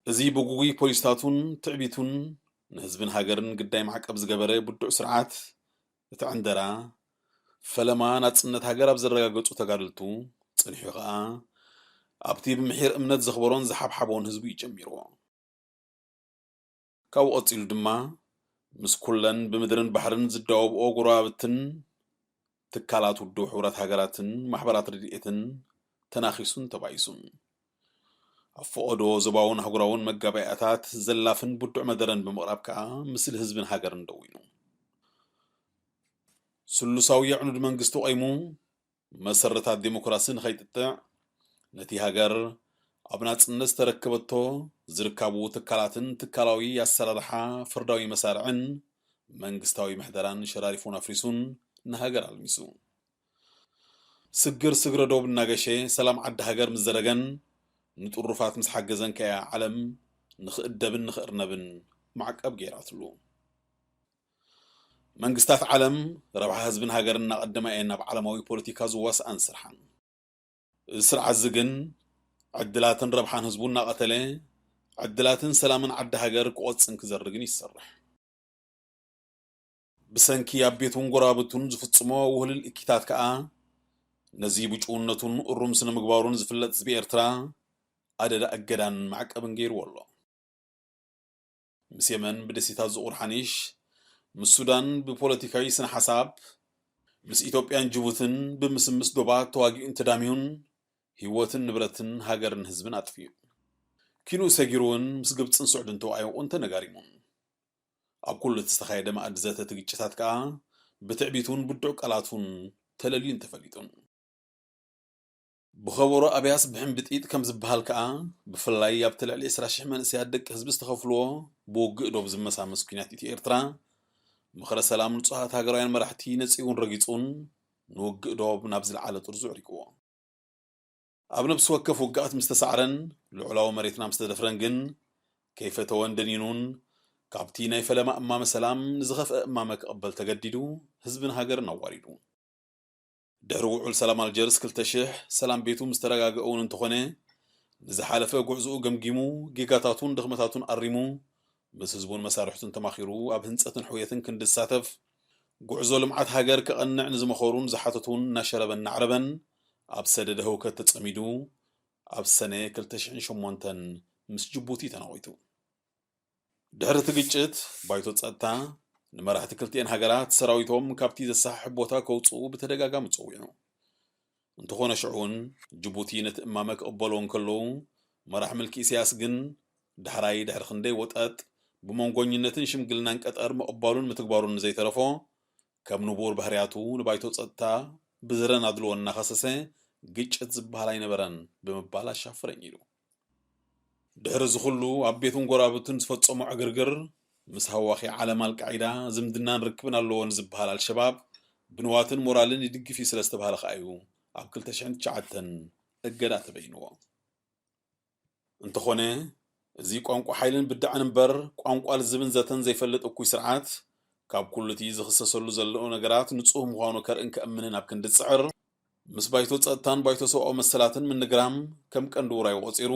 እዚ ብጉጉይ ፖሊስታቱን ትዕቢቱን ንህዝብን ሃገርን ግዳይ ማዕቀብ ዝገበረ ብዱዕ ስርዓት፣ እቲ ዕንደራ፣ ፈለማ ናጽነት ሃገር ኣብ ዘረጋገጹ ተጋደልቱ፣ ጸኒሑ ከኣ ኣብቲ ብምሒር እምነት ዘኽበሮን ዝሓብሓቦን ህዝቡ እዩ ጀሚርዎ። ካብኡ ቀጺሉ ድማ፣ ምስ ኩለን ብምድርን ባሕርን ዝዳወብኦ ጎረባብትን ትካላት ውድብ ሕቡራት ሃገራትን ማሕበራት ረድኤትን ተናኺሱን ተባኢሱን። ኣብ ፈቐዶ ዞባውን ኣህጉራውን መጋባእያታት ዘላፍን ብዱዕ መደረን ብምቕራብ ከኣ ምስል ህዝብን ሃገርን ደዊኑ። ስሉሳዊ የዕኑድ መንግስቲ ቆይሙ መሰረታት ዴሞክራሲ ንኸይጥጥዕ፣ ነቲ ሃገር ኣብ ናጽነት ዝተረከበቶ ዝርካቡ ትካላትን ትካላዊ ኣሰራርሓ ፍርዳዊ መሳርዕን መንግስታዊ ምሕደራን ሸራሪፉን ኣፍሪሱን ንሃገር ኣልሚሱ። ስግር ስግረ ዶብ እናገሸ ሰላም ዓዲ ሃገር ምስ ዘረገን ንጥሩፋት ምስ ሓገዘን ከኣ ዓለም ንኽእደብን ንኽእርነብን ማዕቀብ ገይራትሉ። መንግስታት ዓለም ረብሓ ህዝብን ሃገርን እናቐደማ እየን ናብ ዓለማዊ ፖለቲካ ዝዋስኣን ስርሓን። እዚ ስርዓት እዚ ግን ዕድላትን ረብሓን ህዝቡ እናቐተለ፣ ዕድላትን ሰላምን ዓዲ ሃገር ክቖጽን ክዘርግን ይሰርሕ። ብሰንኪ ኣብ ቤቱን ጎረባብቱን ዝፍጽሞ ውህልል እኪታት ከኣ፣ ነዚ ብጭውነቱን እሩም ስነ ምግባሩን ዝፍለጥ ህዝቢ ኤርትራ ኣደዳ እገዳን ማዕቀብን ገይርዎ ኣሎ። ምስ የመን ብደሴታት ዝቑር ሓኒሽ፣ ምስ ሱዳን ብፖለቲካዊ ስነ ሓሳብ፣ ምስ ኢትዮጵያን ጅቡትን ብምስምስ ዶባት ተዋጊኡን ተዳሚዩን ህይወትን ንብረትን ሃገርን ህዝብን ኣጥፊኡ። ኪንኡ ሰጊሩ እውን ምስ ግብፅን ስዑድን ተወኣይቑን ተነጋሪሙን። ኣብ ኩሉ እቲ ዝተኻየደ መኣዲ ዘተ እቲ ግጭታት ከኣ ብትዕቢቱን ብዱዕ ቃላቱን ተለልዩን ተፈሊጡን። ብኸበሮ ኣብያስ ብሕምብጢጥ ከም ዝበሃል ከኣ፣ ብፍላይ ኣብቲ ልዕሊ ዕስራ ሽሕ መንእሰያት ደቂ ህዝቢ ዝተኸፍልዎ ብውግእ ዶብ ዝመሳመስ ኲናት ኢትዮ ኤርትራ፣ ምኽረ ሰላም ንጹሃት ሃገራውያን መራሕቲ ነጺጉን ረጊጹን፣ ንውግእ ዶብ ናብ ዝለዓለ ጥርዙ ኣዕሪግዎ። ኣብ ነብሲ ወከፍ ውግኣት ምስ ተሳዕረን፣ ልዑላዊ መሬትና ምስ ተደፍረን ግን፣ ከይፈተወን ደኒኑን፣ ካብቲ ናይ ፈለማ እማመ ሰላም ንዝኸፍአ እማመ ክቕበል ተገዲዱ፣ ህዝብን ሃገርን ኣዋሪዱ። ድሕሪ ውዑል ሰላም ኣልጀርስ ክልተ ሽሕ፣ ሰላም ቤቱ ምስ ተረጋግአ እውን እንተኾነ፣ ንዝሓለፈ ጉዕዞኡ ገምጊሙ፣ ጌጋታቱን ድኽመታቱን ኣሪሙ፣ ምስ ህዝቡን መሳርሕቱን ተማኺሩ ኣብ ህንጸትን ሕውየትን ክንዲ ዝሳተፍ፣ ጉዕዞ ልምዓት ሃገር ከቐንዕ ንዝመኸሩን ዝሓተቱን እናሸረበን እናዕረበን፣ ኣብ ሰደደ ህውከት ተጸሚዱ፣ ኣብ ሰነ ክልተ ሽሕን ሸሞንተን ምስ ጅቡቲ ተናቒቱ። ድሕሪ እቲ ግጭት፣ ባይቶ ጸጥታ ንመራሕቲ ክልቲኤን ሃገራት ሰራዊቶም ካብቲ ዘሰሓሕብ ቦታ ከውጽኡ ብተደጋጋሚ ጸዊዑ። እንተኾነ ሽዑ እውን ጅቡቲ ነቲ እማመ ክቕበልዎ እንከለዉ፣ መራሕ ምልኪ ኢሳያስ ግን ዳሕራይ ድሕሪ ክንደይ ወጠጥ ብመንጎኝነትን ሽምግልናን ቀጠር ምቕባሉን ምትግባሩን ንዘይተረፎ፣ ከም ንቡር ባህርያቱ ንባይቶ ጸጥታ ብዝረን ኣድልዎን እናኸሰሰ፣ ግጭት ዝበሃል ኣይነበረን ብምባል ኣሻፍረኝ ኢሉ። ድሕሪ እዚ ኩሉ ኣብ ቤቱን ጎረባብቱን ዝፈጸሞ ዕግርግር፣ ምስ ሃዋኺ ዓለም ኣልቃዒዳ ዝምድናን ርክብን ኣለዎ ንዝበሃል ኣልሸባብ ብንዋትን ሞራልን ይድግፍ እዩ ስለ ዝተባህለ ከኣ እዩ ኣብ ክልተ ሽሕን ትሽዓተን እገዳ ተበይንዎ። እንተኾነ፣ እዚ ቋንቋ ሓይልን ብድዐን እምበር፣ ቋንቋ ልዝብን ዘተን ዘይፈልጥ እኩይ ስርዓት፣ ካብ ኩሉ እቲ ዝኽሰሰሉ ዘሎ ነገራት ንጹህ ምዃኑ ከርእን ከእምንን ኣብ ክንዲ ዝጽዕር፣ ምስ ባይቶ ጸጥታን ባይቶ ሰብኣዊ መሰላትን ምንግራም ከም ቀንዲ ውራዩ ቆጺሩ፣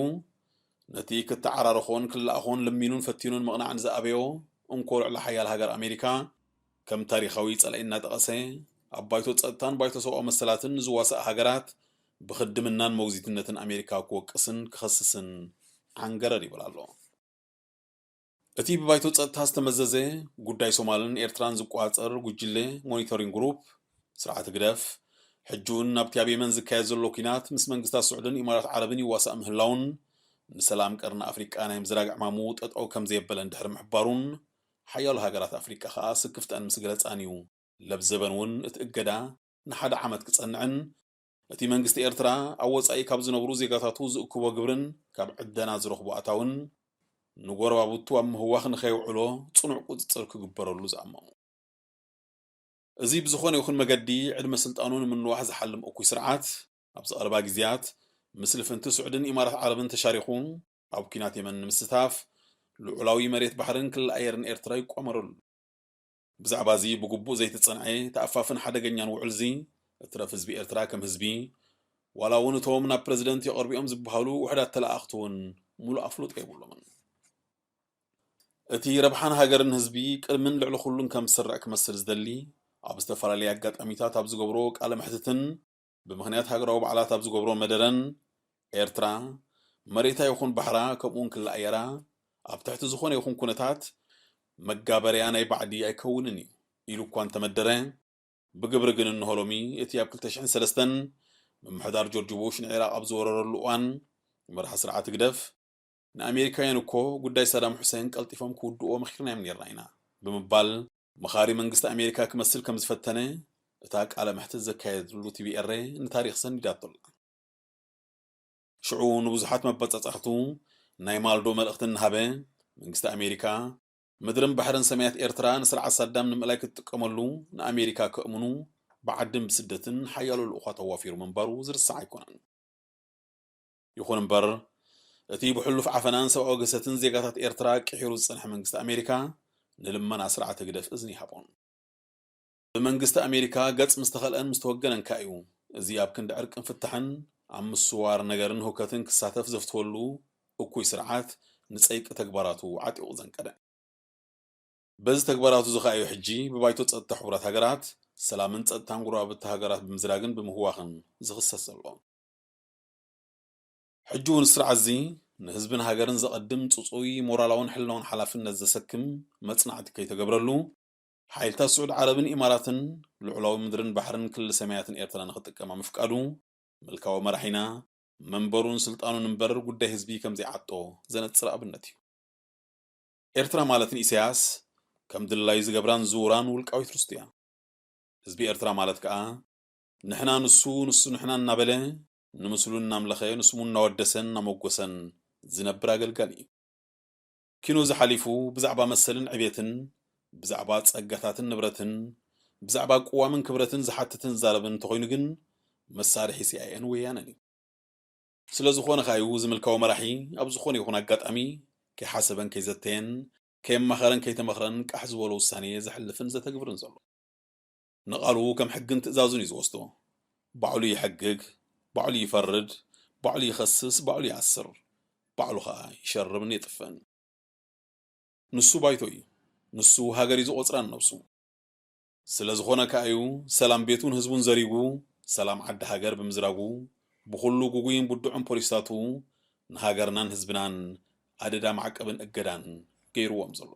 ነቲ ክተዓራረኾን ክለኣኾን ለሚኑን ፈቲኑን ምቕናዕ ንዝኣበዮ እንኮ ልዕሊ ሓያል ሃገር ኣሜሪካ፣ ከም ታሪኻዊ ጸላኢ እናጠቐሰ፣ ኣብ ባይቶ ጸጥታን ባይቶ ሰብኣዊ መሰላትን ንዝዋሳእ ሃገራት ብኽድምናን ሞግዚትነትን ኣሜሪካ ክወቅስን ክኸስስን ዓንገረር ይብል ኣሎ። እቲ ብባይቶ ጸጥታ ዝተመዘዘ ጉዳይ ሶማልን ኤርትራን ዝቆጻጸር ጉጅለ ሞኒተሪንግ ግሩፕ፣ ስርዓት ህግደፍ፣ ሕጂ እውን ናብቲ ኣብ የመን ዝካየድ ዘሎ ኲናት ምስ መንግስታት ስዑድን ኢማራት ዓረብን ይዋሳእ ምህላውን፣ ንሰላም ቀርኒ ኣፍሪቃ ናይ ምዝራግ ዕማሙ ጠጠው ከም ዘየበለን ድሕሪ ምሕባሩን፣ ሓያሎ ሃገራት ኣፍሪቃ ከኣ ስክፍተኣን ምስ ገለጻን እዩ፣ ለብዘበን እውን እቲ እገዳ ንሓደ ዓመት ክጸንዕን፣ እቲ መንግስቲ ኤርትራ ኣብ ወጻኢ ካብ ዝነብሩ ዜጋታቱ ዝእክቦ ግብርን ካብ ዕደና ዝረኽቦ ኣታውን ንጎረባብቱ ኣብ ምህዋኽ ንኸየውዕሎ ጽኑዕ ቁጽጽር ክግበረሉ ዝኣመሙ። እዚ ብዝኾነ ይኹን መገዲ ዕድመ ስልጣኑ ንምንዋሕ ዝሓልም እኩይ ስርዓት፣ ኣብዚ ቀረባ ግዜያት ምስ ልፍንቲ ስዑድን ኢማራት ዓረብን ተሻሪኹ ኣብ ኲናት የመን ንምስታፍ ልዑላዊ መሬት ባሕርን ክሊ ኣየርን ኤርትራ ይቋመረሉ። ብዛዕባ እዚ ብግቡእ ዘይተጸንዐ ተኣፋፍን ሓደገኛን ውዕል እዚ፣ እትረፍ ህዝቢ ኤርትራ ከም ህዝቢ፣ ዋላ እውን እቶም ናብ ፕረዚደንት የቐርቡ እዮም ዝበሃሉ ውሑዳት ተለኣኣኽቲ እውን ሙሉእ ኣፍልጦ የብሎምን። እቲ ረብሓን ሃገርን ህዝቢ ቅድምን ልዕሊ ኩሉን ከም ዝስራዕ ክመስል ዝደሊ፣ ኣብ ዝተፈላለየ ኣጋጣሚታት ኣብ ዝገብሮ ቃለ መሕትትን ብምኽንያት ሃገራዊ በዓላት ኣብ ዝገብሮ መደረን፣ ኤርትራ መሬታ ይኹን ባሕራ ከምኡውን ክሊ ኣየራ ኣብ ትሕቲ ዝኾነ ይኹን ኩነታት መጋበርያ ናይ ባዕዲ ኣይከውንን እዩ ኢሉ እኳ እንተመደረ፣ ብግብሪ ግን እንሆ ሎሚ እቲ ኣብ ክልተ ሽሕን ሰለስተን ምምሕዳር ጆርጅ ቡሽ ንዒራቕ ኣብ ዝወረረሉ እዋን መራሒ ስርዓት ህግደፍ፣ ንኣሜሪካውያን እኮ ጉዳይ ሳዳም ሑሴን ቀልጢፎም ክውድእዎ መኺርናዮም ኔርና ኢና ብምባል መኻሪ መንግስቲ ኣሜሪካ ክመስል ከም ዝፈተነ እታ ቃለ መሕትት ዘካየደሉ ቲቢኤርኤ ንታሪኽ ሰኒዳቶ ኣላ። ሽዑ ንብዙሓት መባጻጻሕቱ ናይ ማልዶ መልእኽቲ እናሃበ፣ መንግስቲ ኣሜሪካ ምድርን ባሕርን ሰማያት ኤርትራ ንስርዓት ሳዳም ንምእላይ ክትጥቀመሉ ንኣሜሪካ ከእምኑ ብዓድን ብስደትን ሓያሎ ልኡኻት ኣዋፊሩ ምንባሩ ዝርሳዕ ኣይኮነን። ይኹን እምበር፣ እቲ ብሕሉፍ ዓፈናን ሰብኣዊ ግህሰትን ዜጋታት ኤርትራ ቅሒሩ ዝጸንሐ መንግስቲ ኣሜሪካ ንልመና ስርዓት ህግደፍ እዝኒ ይሃቦን። ብመንግስቲ ኣሜሪካ ገጽ ምስ ተኸልአን ምስ ተወገነን ከኣ እዩ፣ እዚ ኣብ ክንዲ ዕርቅን ፍታሕን ኣብ ምስዋር ነገርን ህውከትን ክሳተፍ ዘፍትወሉ እኩይ ስርዓት ንጸይቂ ተግባራቱ ዓጢቑ ዘንቀደ። በዚ ተግባራቱ እዚ ከኣ እዩ ሕጂ ብባይቶ ጸጥታ ሕቡራት ሃገራት ሰላምን ጸጥታን ጎረባብቲ ሃገራት ብምዝራግን ብምህዋኽን ዝኽሰስ ዘሎ። ሕጂ እውን ስርዓት እዚ ንህዝብን ሃገርን ዘቐድም ጽጹይ ሞራላውን ሕልናውን ሓላፍነት ዘሰክም መጽናዕቲ ከይተገብረሉ፣ ሓይልታት ስዑድ ዓረብን ኢማራትን ልዑላዊ ምድርን ባሕርን ክልል ሰማያትን ኤርትራ ንኽጥቀማ ምፍቃዱ፣ ምልካዊ መራሒና መንበሩን ስልጣኑን እምበር ጉዳይ ህዝቢ ከም ዘይዓጦ ዘነጽር ኣብነት እዩ። ኤርትራ ማለት ንኢሳያስ ከም ድላዩ ዝገብራን ዝውራን ውልቃዊት ርስቱ እያ። ህዝቢ ኤርትራ ማለት ከኣ ንሕና ንሱ፣ ንሱ ንሕና እናበለ፣ ንምስሉ እናምለኸ፣ ንስሙ እናወደሰን እናመጎሰን ዝነብር ኣገልጋሊ እዩ። ኪኖ ዝሓሊፉ ብዛዕባ መሰልን ዕቤትን፣ ብዛዕባ ጸጋታትን ንብረትን፣ ብዛዕባ ቅዋምን ክብረትን ዝሓትትን ዝዛረብን እንተኾይኑ ግን፣ መሳርሒ ሲኣይኤን ወያነን እዩ። ስለ ዝኾነ ከኣ እዩ እዚ ምልካዊ መራሒ ኣብ ዝኾነ ይኹን ኣጋጣሚ ከይሓሰበን ከይዘተየን፣ ከየማኸረን ከይተመኽረን ቃሕ ዝበሎ ውሳኔ ዘሕልፍን ዘተግብርን ዘሎ። ንቓሉ ከም ሕግን ትእዛዙን እዩ ዝወስዶ። ባዕሉ ይሕግግ፣ ባዕሉ ይፈርድ፣ ባዕሉ ይኸስስ፣ ባዕሉ ይኣስር፣ ባዕሉ ኸኣ ይሸርብን የጥፍእን። ንሱ ባይቶ እዩ። ንሱ ሃገር እዩ ዝቖጽራ ንነብሱ። ስለ ዝኾነ ከኣ እዩ ሰላም ቤቱን ህዝቡን ዘሪጉ፣ ሰላም ዓዲ ሃገር ብምዝራጉ፣ ብኹሉ ጉጉይን ብዱዕን ፖሊስታቱ ንሃገርናን ህዝብናን ኣደዳ ማዕቀብን እገዳን ገይርዎም ዘሎ።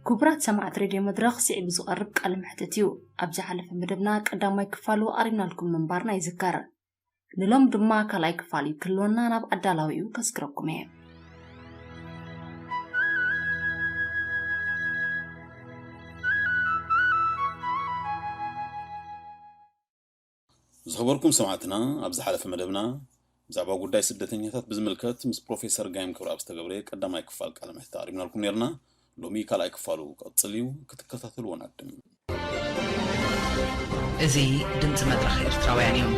ክቡራት ሰማዕቲ ሬድዮ መድረኽ፣ ስዒቡ ዝቐርብ ቃለ መሕትት እዩ። ኣብ ዝሓለፈ መደብና ቀዳማይ ክፋሉ ኣቕሪብናልኩም ምንባርና ይዝከር። ንሎም ድማ ካልኣይ ክፋል እዩ ክህልወና፣ ናብ ኣዳላዊኡ ከስግረኩም እየ። ዝኸበርኩም ሰማዕትና፣ ኣብ ዝሓለፈ መደብና ብዛዕባ ጉዳይ ስደተኛታት ብዝምልከት ምስ ፕሮፌሰር ጋይም ክብረኣብ ዝተገብረ ቀዳማይ ክፋል ቃለ መሕትት ኣቕሪብናልኩም ነርና። ሎሚ ካልኣይ ክፋሉ ክቕጽል እዩ፣ ክትከታተልዎ ንዕድም። እዚ ድምፂ መድረኽ ኤርትራውያን እዩ።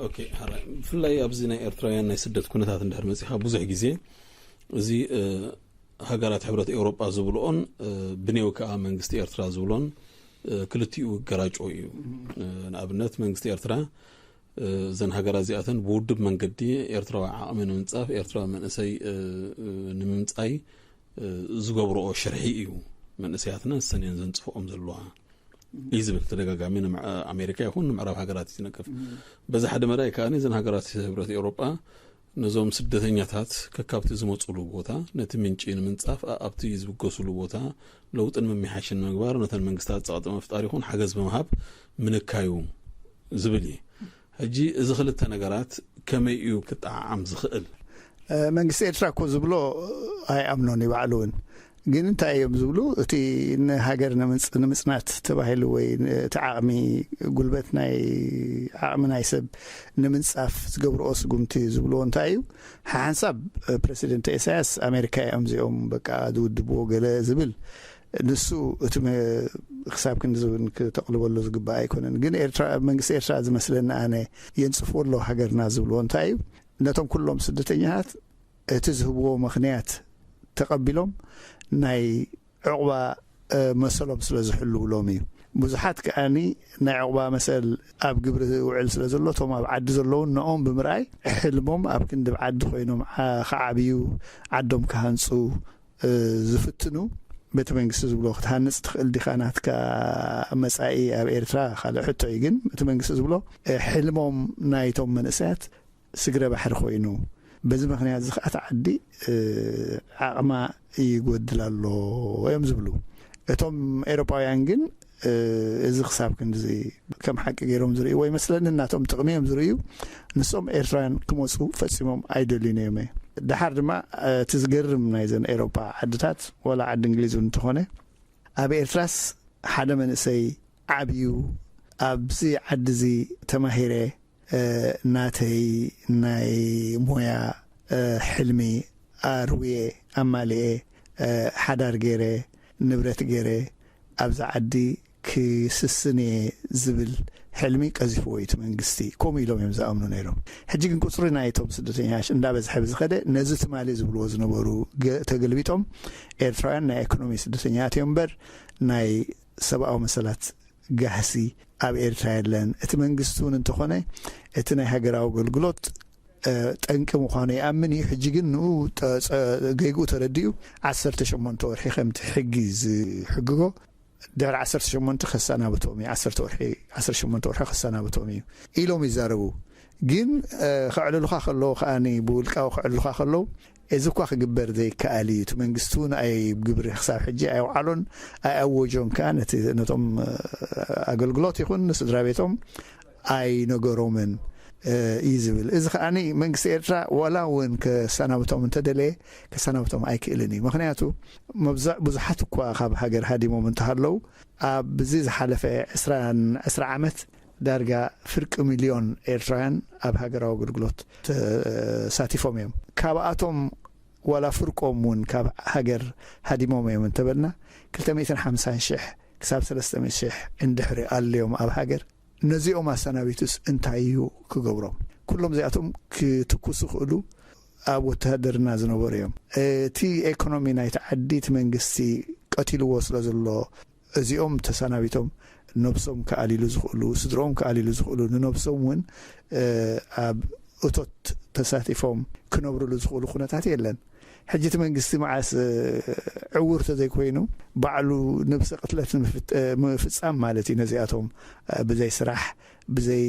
ኦኬ፣ ሓራይ፣ ብፍላይ ኣብዚ ናይ ኤርትራውያን ናይ ስደት ኩነታት እንድሕር መጺኻ፣ ብዙሕ ግዜ እዚ ሃገራት ሕብረት ኤውሮጳ ዝብልኦን ብኔው ከዓ መንግስቲ ኤርትራ ዝብሎን ክልቲኡ ገራጮ እዩ። ንኣብነት መንግስቲ ኤርትራ እዘን ሃገራት እዚኣተን ብውድብ መንገዲ ኤርትራዊ ዓቕሚ ንምንጻፍ፣ ኤርትራዊ መንእሰይ ንምምጻይ ዝገብርኦ ሽርሒ እዩ። መንእሰያትና ንሰን እየን ዘንጽፍኦም ዘለዋ እዩ ዝብል ተደጋጋሚ። ኣሜሪካ ይኹን ንምዕራብ ሃገራት እዩ ዝነቅፍ። በዚ ሓደ መዳይ ከኣ እዘን ሃገራት ሕብረት ኤውሮጳ ነዞም ስደተኛታት ከካብቲ ዝመፁሉ ቦታ፣ ነቲ ምንጪ ንምንጻፍ ኣብቲ ዝብገሱሉ ቦታ ለውጥን ምምሕያሽን ንምግባር ነተን መንግስታት ጸቕጢ ምፍጣር ይኹን ሓገዝ ብምሃብ ምንካዩ ዝብል እዩ። ሕጂ እዚ ክልተ ነገራት ከመይ እዩ ክጠዓዓም ዝኽእል? መንግስቲ ኤርትራ እኮ ዝብሎ ኣይኣምኖን እዩ ባዕሉ እውን። ግን እንታይ እዮም ዝብሉ? እቲ ንሃገር ንምጽናት ተባሂሉ ወይ እቲ ዓቕሚ ጉልበት ናይ ዓቕሚ ናይ ሰብ ንምንጻፍ ዝገብርኦ ስጉምቲ ዝብልዎ እንታይ እዩ? ሓንሳብ ፕረሲደንት ኢሳያስ ኣሜሪካ እዮም እዚኦም በቃ ዝውድብዎ ገለ ዝብል ንሱ እቲ ክሳብ ክንዲ ዝውን ክተቕልበሉ ዝግባእ ኣይኮነን። ግን ኤርትራ መንግስቲ ኤርትራ ዝመስለኒ ኣነ የንጽፍዎ ኣለዉ ሃገርና ዝብልዎ እንታይ እዩ? ነቶም ኩሎም ስደተኛታት እቲ ዝህብዎ ምኽንያት ተቐቢሎም ናይ ዕቑባ መሰሎም ስለ ዝሕልውሎም እዩ። ብዙሓት ከኣኒ ናይ ዕቑባ መሰል ኣብ ግብሪ ውዕል ስለ ዘሎ እቶም ኣብ ዓዲ ዘለውን ንኦም ብምርኣይ ሕልሞም ኣብ ክንዲ ዓዲ ኮይኖም ክዓብዩ ዓዶም ክሃንፁ ዝፍትኑ ቤተ መንግስቲ ዝብሎ ክትሃንፅ ትኽእል ዲኻ ናትካ መፃኢ ኣብ ኤርትራ ካልእ ሕቶ እዩ። ግን እቲ መንግስቲ ዝብሎ ሕልሞም ናይቶም መንእሰያት ስግረ ባሕሪ ኮይኑ በዚ ምኽንያት እዚ ከዓ ዓዲ ዓቕማ ይጎድል ኣሎ እዮም ዝብሉ። እቶም ኤሮጳውያን ግን እዚ ክሳብ ክንድዚ ከም ሓቂ ገይሮም ዝርእይዎ ይመስለኒ። እናቶም ጥቕሚ እዮም ዝርእዩ። ንሶም ኤርትራውያን ክመፁ ፈፂሞም ኣይደልዩን እዮም። ድሓር ድማ እቲ ዝገርም ናይዘን ኤሮጳ ዓድታት ዋላ ዓዲ እንግሊዝ እውን እንተኾነ ኣብ ኤርትራስ ሓደ መንእሰይ ዓብዩ ኣብዚ ዓዲ እዚ ተማሂረ ናተይ ናይ ሞያ ሕልሚ ኣርውየ ኣማሊኤ ሓዳር ገይረ ንብረት ገይረ ኣብዚ ዓዲ ክስስን እየ ዝብል ሕልሚ ቀዚፍዎ እዩ እቲ መንግስቲ። ከምኡ ኢሎም እዮም ዝኣምኑ ነይሮም። ሕጂ ግን ቁፅሪ ናይቶም ስደተኛሽ እንዳበዝሐ ብዝኸደ ነዚ ትማሊ ዝብልዎ ዝነበሩ ተገልቢጦም ኤርትራውያን ናይ ኢኮኖሚ ስደተኛት እዮም እምበር ናይ ሰብኣዊ መሰላት ጋህሲ ኣብ ኤርትራ የለን። እቲ መንግስቲ እውን እንተኾነ እቲ ናይ ሃገራዊ ኣገልግሎት ጠንቂ ምዃኑ ይኣምን እዩ። ሕጂ ግን ንኡ ገይግኡ ተረዲኡ ዓሰርተ ሸሞንተ ወርሒ ከምቲ ሕጊ ዝሕግጎ ድሕሪ ዓሰርተ ሸሞንተ ከሰናብቶም እዩ። ዓሰርተ ወርሒ ዓሰርተ ሸሞንተ ወርሒ ከሰናብቶም እዩ ኢሎም ይዛረቡ። ግን ከዕልሉኻ ከለዉ ከኣ ብውልቃዊ ከዕልሉኻ ከለዉ እዚ እኳ ክግበር ዘይከኣል እዩ። እቲ መንግስቲ እውን ኣይ ግብሪ ክሳብ ሕጂ ኣይወዓሎን ኣይኣወጆን ከኣ ነቶም ኣገልግሎት ይኹን ንስድራ ቤቶም ኣይነገሮምን እዩ ዝብል። እዚ ከኣ መንግስቲ ኤርትራ ዋላ እውን ከሰናብቶም እንተደለየ ከሰናብቶም ኣይክእልን እዩ። ምክንያቱ ብዙሓት እኳ ካብ ሃገር ሃዲሞም እንተሃለዉ ኣብዚ ዝሓለፈ ዕስራ ዓመት ዳርጋ ፍርቂ ሚልዮን ኤርትራውያን ኣብ ሃገራዊ ኣገልግሎት ተሳቲፎም እዮም። ካብኣቶም ዋላ ፍርቆም እውን ካብ ሃገር ሃዲሞም እዮም እንተበልና ክልተ ሚእትን ሓምሳን ሽሕ ክሳብ ሰለስተ ሚእቲ ሽሕ እንድሕሪ ኣለዮም ኣብ ሃገር ነዚኦም ኣሰናቢቱስ እንታይ እዩ ክገብሮም? ኩሎም እዚኣቶም ክትኩሱ ክእሉ ኣብ ወተሃደርና ዝነበሩ እዮም። እቲ ኤኮኖሚ ናይቲ ዓዲ እቲ መንግስቲ ቀቲልዎ ስለ ዘሎ እዚኦም ተሰናቢቶም ነብሶም ክኣልይሉ ዝኽእሉ፣ ስድርኦም ክኣልይሉ ዝኽእሉ፣ ንነብሶም እውን ኣብ እቶት ተሳቲፎም ክነብርሉ ዝኽእሉ ኩነታት የለን። ሕጂ እቲ መንግስቲ መዓስ ዕውር ተዘይኮይኑ ባዕሉ ነብሰ ቅትለት ምፍፃም ማለት እዩ። ነዚኣቶም ብዘይ ስራሕ ብዘይ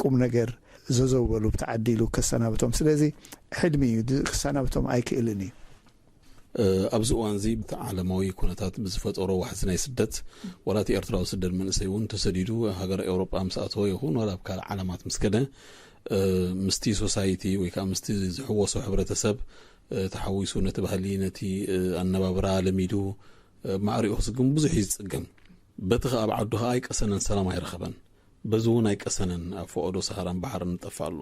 ቁም ነገር ዘዘው በሉ ብቲ ዓዲ ኢሉ ከሰናብቶም። ስለዚ ሕልሚ እዩ፣ ድ- ክሰናብቶም ኣይክእልን እዩ። ኣብዚ እዋን እዚ እቲ ዓለማዊ ኩነታት ብዝፈጠሮ ዋሕዚ ናይ ስደት፣ ዋላ እቲ ኤርትራዊ ስደድ መንእሰይ እውን ተሰዲዱ ሃገር ኤውሮጳ ምስ ኣተወ ይኹን ዋላ ኣብ ካልእ ዓለማት ምስ ከደ፣ ምስቲ ሶሳይቲ ወይ ከዓ ምስቲ ዝሕወሶ ሕብረተሰብ ተሓዊሱ፣ ነቲ ባህሊ፣ ነቲ ኣነባብራ ለሚዱ ማዕሪኡ ክስግም ብዙሕ እዩ ዝፅገም። በቲ ከዓ ኣብ ዓዱ ከዓ ኣይቀሰነን፣ ሰላም ኣይረኸበን። በዚ እውን ኣይቀሰነን፣ ኣብ ፈቐዶ ሰሃራን ባሕርን ጠፋ ኣሎ።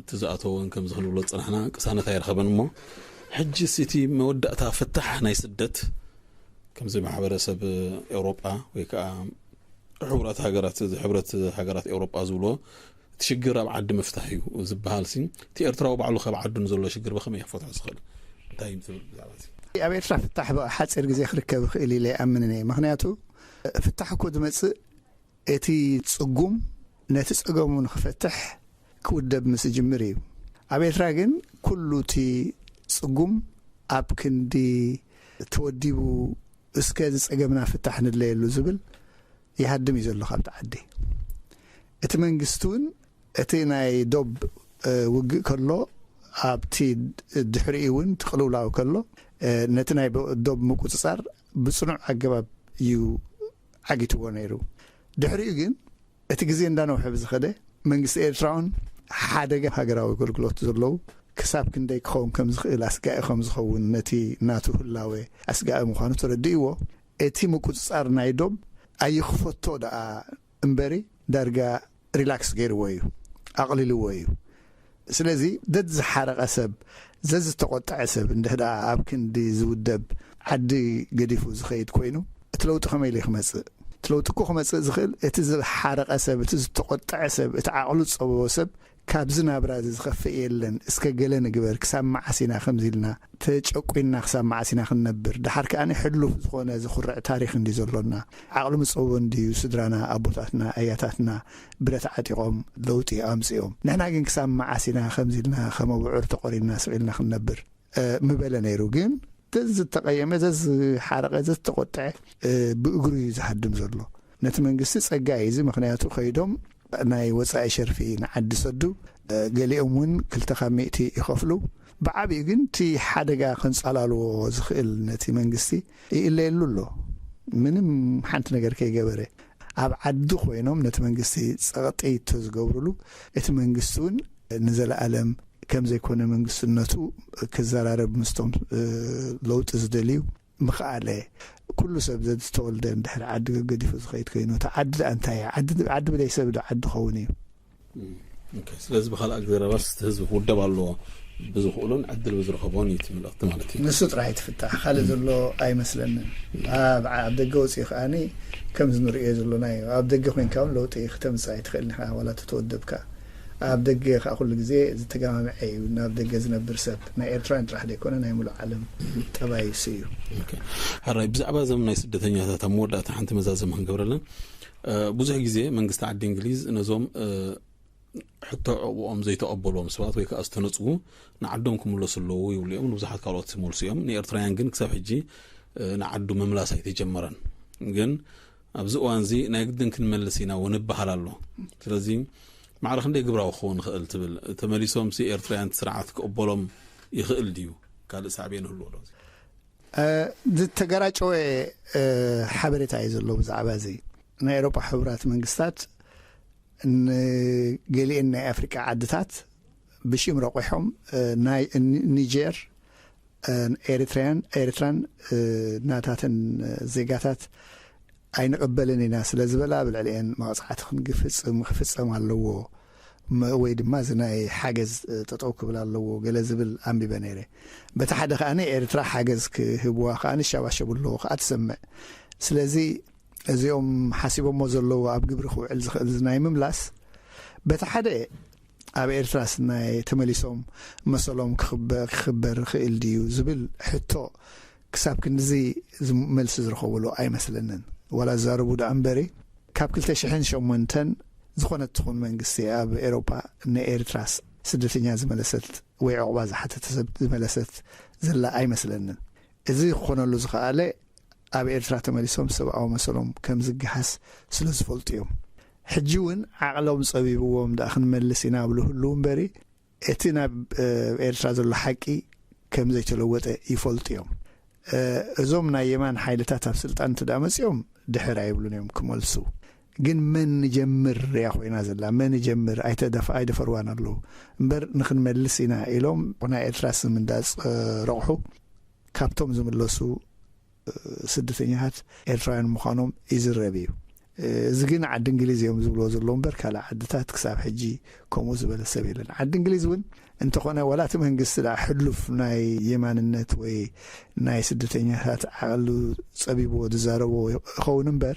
እቲ ዝኣተወ እውን ከምዚ ክንብሎ ዝፅናሕና ቅሳነት ኣይረኸበን። እሞ ሕጂ እቲ መወዳእታ ፍታሕ ናይ ስደት ከምዚ ማሕበረሰብ ኤውሮጳ ወይ ከዓ ሕቡራት ሃገራት፣ እዚ ሕብረት ሃገራት ኤውሮጳ ዝብሎ፣ እቲ ሽግር ኣብ ዓዲ ምፍታሕ እዩ ዝበሃል ሲ፣ እቲ ኤርትራዊ ባዕሉ ካብ ዓዱ ንዘሎ ሽግር ብኸመይ ክፈትሖ ዝኽእል? እንታይ እዩ ትብል ብዛዕባ እዚ? ኣብ ኤርትራ ፍታሕ ብሓፂር ግዜ ክርከብ ይኽእል ኢለ ይኣምን እየ። ምክንያቱ ፍታሕ እኮ ዝመፅእ እቲ ፅጉም ነቲ ፀገሙ ንክፈትሕ ክውደብ ምስ ዝጅምር እዩ። ኣብ ኤርትራ ግን ኩሉ እቲ ፅጉም ኣብ ክንዲ ተወዲቡ፣ እስከ እዚ ፀገምና ፍታሕ ንድለየሉ ዝብል ይሃድም እዩ ዘሎ ካብቲ ዓዲ። እቲ መንግስቲ እውን እቲ ናይ ዶብ ውግእ ከሎ፣ ኣብቲ ድሕሪኡ እውን ትቅልውላው ከሎ፣ ነቲ ናይ ዶብ ምቁፅፃር ብፅኑዕ ኣገባብ እዩ ዓጊትዎ ነይሩ። ድሕሪኡ ግን እቲ ግዜ እንዳነውሐ ብዝኸደ፣ መንግስቲ ኤርትራ እውን ሓደጋ ሃገራዊ ኣገልግሎት ዘለዉ ክሳብ ክንደይ ክኸውን ከም ዝኽእል፣ ኣስጋኢ ከም ዝኸውን፣ ነቲ ናቱ ህላወ ኣስጋኢ ምዃኑ ተረዲእዎ። እቲ ምቁፅፃር ናይ ዶብ ኣይኽፈቶ ደኣ እምበሪ፣ ዳርጋ ሪላክስ ገይርዎ እዩ፣ ኣቕሊልዎ እዩ። ስለዚ ዘዝሓረቐ ሰብ፣ ዘዝተቖጠዐ ሰብ እንድሕር ደኣ ኣብ ክንዲ ዝውደብ ዓዲ ገዲፉ ዝኸይድ ኮይኑ፣ እቲ ለውጢ ከመይ ኢሉ ክመፅእ? እቲ ለውጢ እኮ ክመፅእ ዝኽእል፣ እቲ ዝሓረቐ ሰብ፣ እቲ ዝተቖጠዐ ሰብ፣ እቲ ዓቕሉ ዝፀበቦ ሰብ፣ ካብዚ ናብራ እዚ ዝኸፍእ የለን፣ እስከ ገለ ንግበር፣ ክሳብ መዓስ ኢና ከምዚ ኢልና ተጨቁንና፣ ክሳብ መዓስ ኢና ክንነብር? ደሓር ከኣ ሕሉፍ ዝኾነ ዝኹርዕ ታሪኽ እንዲ ዘሎና፣ ዓቕሊ ምጸቦ እንድዩ ስድራና፣ ኣቦታትና፣ ኣያታትና ብረት ዓጢቖም ለውጢ ኣምጺኦም። ንሕና ግን ክሳብ መዓስ ኢና ከምዚ ኢልና ከም ኣብዑር ተቖሪንና ስቕ ኢልና ክንነብር? እ፣ ምበለ ነይሩ። ግን ዘዝተቐየመ፣ ዘዝሓረቐ፣ ዘዝተቖጥዐ፣ እ፣ ብእግሩ እዩ ዝሃድም ዘሎ። ነቲ መንግስቲ ጸጋ እዩ እዚ። ምኽንያቱ ከይዶም ናይ ወጻኢ ሸርፊ ንዓዲ ሰዱ፣ እ፣ ገሊኦም እውን ክልተ ካብ ሚእቲ ይኸፍሉ። ብዓቢኡ ግን እቲ ሓደጋ ከንጸላልዎ ዝኽእል ነቲ መንግስቲ ይእለየሉ ኣሎ፣ ምንም ሓንቲ ነገር ከይገበረ። ኣብ ዓዲ ኮይኖም ነቲ መንግስቲ ጸቕጢ ተዝገብርሉ፣ እቲ መንግስቲ እውን ንዘለኣለም ከም ዘይኮነ መንግስትነቱ ክዘራረብ ምስቶም፣ እ፣ ለውጢ ዝደልዩ ምኽኣለ። ኩሉ ሰብ ዘዝተወልደ እንድሕር ዓዲ ገዲፉ ዝኸይድ ኮይኑ፣ እቲ ዓዲ ደኣ እንታይ እዩ? ዓዲ፣ ዓዲ ብደይ ሰብ ዶ ዓዲ ኸውን እዩ? ኦኬ፣ ስለዚ ብኻልእ ኣገባባስ እቲ ህዝቢ ክውደብ ኣለዎ፣ ብዝኽእሎን ዕድል ብዝረኸቦን እዩ እቲ መልእኽቲ ማለት እዩ። ንሱ ጥራሕ እዩ ትፍታሕ፣ ካልእ ዘሎ ኣይመስለንን። ኣብ፣ ኣብ ደገ ወፂኡ ከኣኒ ከምዚ ንርእዮ ዘሎና እዩ። ኣብ ደገ ኮይንካ እውን ለውጢ ክተምፅእ ኣይትኽእልን ኢኻ፣ ዋላ ተተወደብካ። ኣብ ደገ ከዓ ኩሉ ግዜ ዝተገማምዐ እዩ። ናብ ደገ ዝነብር ሰብ ናይ ኤርትራውያን ጥራሕ ዘይኮነ ናይ ሙሉእ ዓለም ጠባይ እሱ እዩ። ኦኬ። ሕራይ፣ ብዛዕባ እዞም ናይ ስደተኛታት ኣብ መወዳእታ ሓንቲ መዛዘሚ ክንገብረለን። እ፣ ብዙሕ ግዜ መንግስቲ ዓዲ እንግሊዝ ነዞም፣ እ፣ ሕቶ ዕቑቦም ዘይተቐበልዎም ሰባት ወይ ከዓ ዝተነፅጉ ንዓዶም ክምለሱ ኣለዉ ይብሉ እዮም። ንብዙሓት ካልኦት ይመልሱ እዮም። ንኤርትራውያን ግን ክሳብ ሕጂ፣ እ፣ ንዓዱ ምምላስ ኣይተጀመረን። ግን ኣብዚ እዋን እዚ ናይ ግድን ክንመልስ ኢና እውን ይበሃል ኣሎ። ስለዚ ማዕረ ክንደይ ግብራዊ ክኸውን ይኽእል ትብል? ተመሊሶም ሲ ኤርትራውያን እቲ ስርዓት ክቕበሎም ይኽእል ድዩ? ካልእ ሳዕቤን ህልዎ ዶ? እ፣ ዝተገራጨወ፣ እ፣ ሓበሬታ እዩ ዘሎ ብዛዕባ እዚ። ናይ ኤውሮጳ ሕቡራት መንግስታት ንገሊአን ናይ ኣፍሪቃ ዓድታት ብሽም ረቑሖም፣ እ፣ ናይ ኒ-፣ ኒጀር፣ እ፣ ኤሪትራያን፣ ኤሪትራን፣ እ፣ ናታተን፣ እ፣ ዜጋታት ኣይንቕበልን ኢና ስለ ዝበላ፣ ኣብ ልዕሊአን መቕጻዕቲ ክንግፍጽም፣ ክፍጸም ኣለዎ፣ ም-፣ ወይ ድማ እዚ ናይ ሓገዝ፣ እ፣ ጠጠው ክብል ኣለዎ፣ ገለ ዝብል ኣንቢበ ነይረ። በቲ ሓደ ከኣ ኤርትራ ሓገዝ ክህብዋ ከኣ ይሻባሸቡ ኣለዎ ከኣ ትሰምዕ። ስለዚ እዚኦም ሓሲቦሞ ዘለዉ ኣብ ግብሪ ክውዕል ዝኽእል ናይ ምምላስ፣ በቲ ሓደ ኣብ ኤርትራስ ናይ ተመሊሶም መሰሎም ክኽበ-፣ ክኽበር ይኽእል ድዩ ዝብል ሕቶ ክሳብ ክንድዚ ዝም-፣ መልሲ ዝረኸብሉ ኣይመስለንን። ዋላ ዝዛረቡ ደኣ እምበሪ፣ ካብ ክልተ ሽሕን ሸሞንተን ዝኾነት ትኹን መንግስቲ ኣብ ኤውሮጳ ንኤርትራስ ስደተኛ ዝመለሰት ወይ ዕቑባ ዝሓተተ ሰብ ዝመለሰት ዘላ ኣይመስለንን። እዚ ክኾነሉ ዝኸኣለ ኣብ ኤርትራ ተመሊሶም ሰብኣዊ መሰሎም ከም ዝገሃስ ስለ ዝፈልጡ እዮም። ሕጂ እውን ዓቕሎም ጸቢብዎም ደኣ ክንመልስ ኢና ብሉ ህልው እምበሪ፣ እቲ ናብ ኤርትራ ዘሎ ሓቂ ከም ዘይተለወጠ ይፈልጡ እዮም። እዞም ናይ የማን ሓይልታት ኣብ ስልጣን እንተ መፅኦም ድሕር ኣይብሉን እዮም ክመልሱ። ግን መን ንጀምር እያ ኮይና ዘላ፣ መን ንጀምር ኣይተደፍ ኣይደፈርዋን ኣለዉ። እምበር ንክንመልስ ኢና ኢሎም ናይ ኤርትራ ስም እንዳፀረቑሑ ካብቶም ዝምለሱ ስደተኛታት ኤርትራውያን ምዃኖም ይዝረብ እዩ። እዚ ግን ዓዲ እንግሊዝ እዮም ዝብልዎ ዘለዉ እምበር ካልእ ዓድታት ክሳብ ሕጂ ከምኡ ዝበለ ሰብ የለን። ዓዲ እንግሊዝ እውን እንተኾነ ዋላ እቲ መንግስቲ ደኣ ሕሉፍ ናይ የማንነት ወይ ናይ ስደተኛታት ዓቕሉ ጸቢብዎ ዝዛረቦ ይኸውን እምበር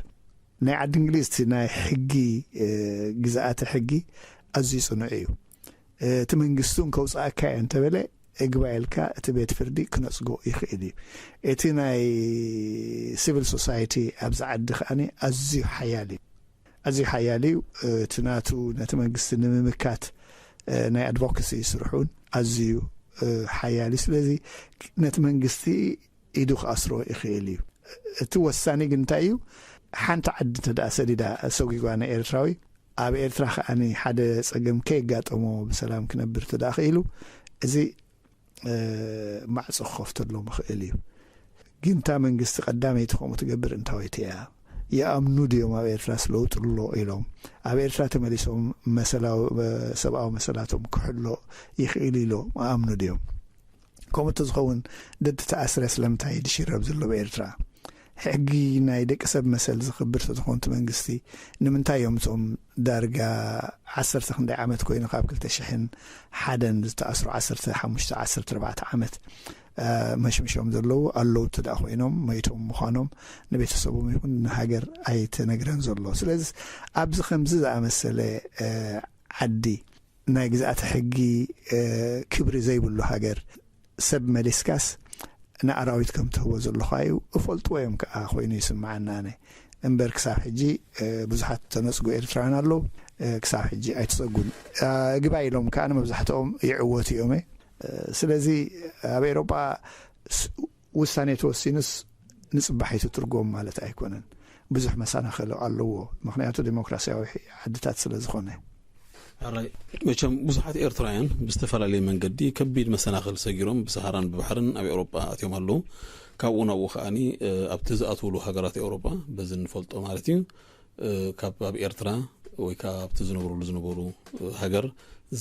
ናይ ዓዲ እንግሊዝ እቲ ናይ ሕጊ ግዝኣተ ሕጊ ኣዝዩ ጽኑዕ እዩ። እቲ መንግስቲ እውን ከውፅኣካ እየ እንተበለ እግባ ኢልካ እቲ ቤት ፍርዲ ክነፅጎ ይኽእል እዩ። እቲ ናይ ሲቪል ሶሳይቲ ኣብዚ ዓዲ ከዓኒ ኣዝዩ ሓያል እዩ። ኣዝዩ ሓያል እዩ። እቲ ናቱ ነቲ መንግስቲ ንምምካት ናይ ኣድቮካሲ ስርሑን ኣዝዩ ሓያል እዩ። ስለዚ ነቲ መንግስቲ ኢዱ ክኣስሮ ይኽእል እዩ። እቲ ወሳኒ ግን እንታይ እዩ? ሓንቲ ዓዲ እንተ ደኣ ሰዲዳ ሰጒጓ ንኤርትራዊ ኣብ ኤርትራ ከኣ ሓደ ጸገም ከየጋጠሞ ብሰላም ክነብር እንተ ደኣ ክኢሉ እዚ ማዕጾ ክኸፍተሎም ይኽእል እዩ። ግን እታ መንግስቲ ቀዳመይቲ ከምኡ ትገብር እንታወይቲ እያ? ይኣምኑ ድዮም ኣብ ኤርትራስ ለውጢ ኣሎ ኢሎም ኣብ ኤርትራ ተመሊሶም መሰላዊ ሰብኣዊ መሰላቶም ክሕሎ ይኽእል ኢሎም ኣኣምኑ ድዮም? ከምኡ እንተዝኸውን ደዲ ተኣስረ ስለምንታይ ድሽረብ ዘሎ ብኤርትራ? ሕጊ ናይ ደቂ ሰብ መሰል ዝኽብር ተዝኾን እቲ መንግስቲ ንምንታይ እዮም እቶም ዳርጋ ዓሰርተ ክንደይ ዓመት ኮይኑ ካብ ክልተ ሽሕን ሓደን ዝተኣስሩ ዓሰርተ ሓሙሽተ ዓሰርተ ኣርባዕተ ዓመት መሽምሾም ዘለዉ ኣለዉ እቲ ደኣ ኮይኖም መይቶም ምዃኖም ንቤተሰቦም ይኹን ንሃገር ኣይተነግረን ዘሎ። ስለዚ ኣብዚ ከምዚ ዝኣመሰለ ዓዲ ናይ ግዝኣተ ሕጊ ክብሪ ዘይብሉ ሃገር ሰብ መሊስካስ ንኣራዊት ከም ትህቦ ዘለኻ እዩ። እፈልጥዎ እዮም ከዓ ኮይኑ ይስምዓና ኣነ። እምበር ክሳብ ሕጂ ብዙሓት ተነፅጉ ኤርትራውያን ኣለዉ። ክሳብ ሕጂ ኣይተፀጉን። ግባ ኢሎም ከዓ ንመብዛሕትኦም ይዕወቱ እዮም። ስለዚ ኣብ ኤሮጳ ውሳኔ ተወሲኑስ ንጽባሒቱ ትርጎም ማለት ኣይኮነን። ብዙሕ መሰናኽል ኣለዎ። ምኽንያቱ ዴሞክራሲያዊ ዓድታት ስለ ዝኾነ። ሕራይ መቸም ብዙሓት ኤርትራውያን ብዝተፈላለየ መንገዲ ከቢድ መሰናኽል ሰጊሮም ብሰሃራን ብባሕርን ኣብ ኤውሮጳ ኣትዮም ኣለዉ። ካብኡ ናብኡ ከኣኒ ኣብቲ ዝኣትውሉ ሃገራት ኤውሮጳ በዚ ንፈልጦ ማለት እዩ ካብ ኣብ ኤርትራ ወይ ከዓ ኣብቲ ዝነብሩሉ ዝነበሩ ሃገር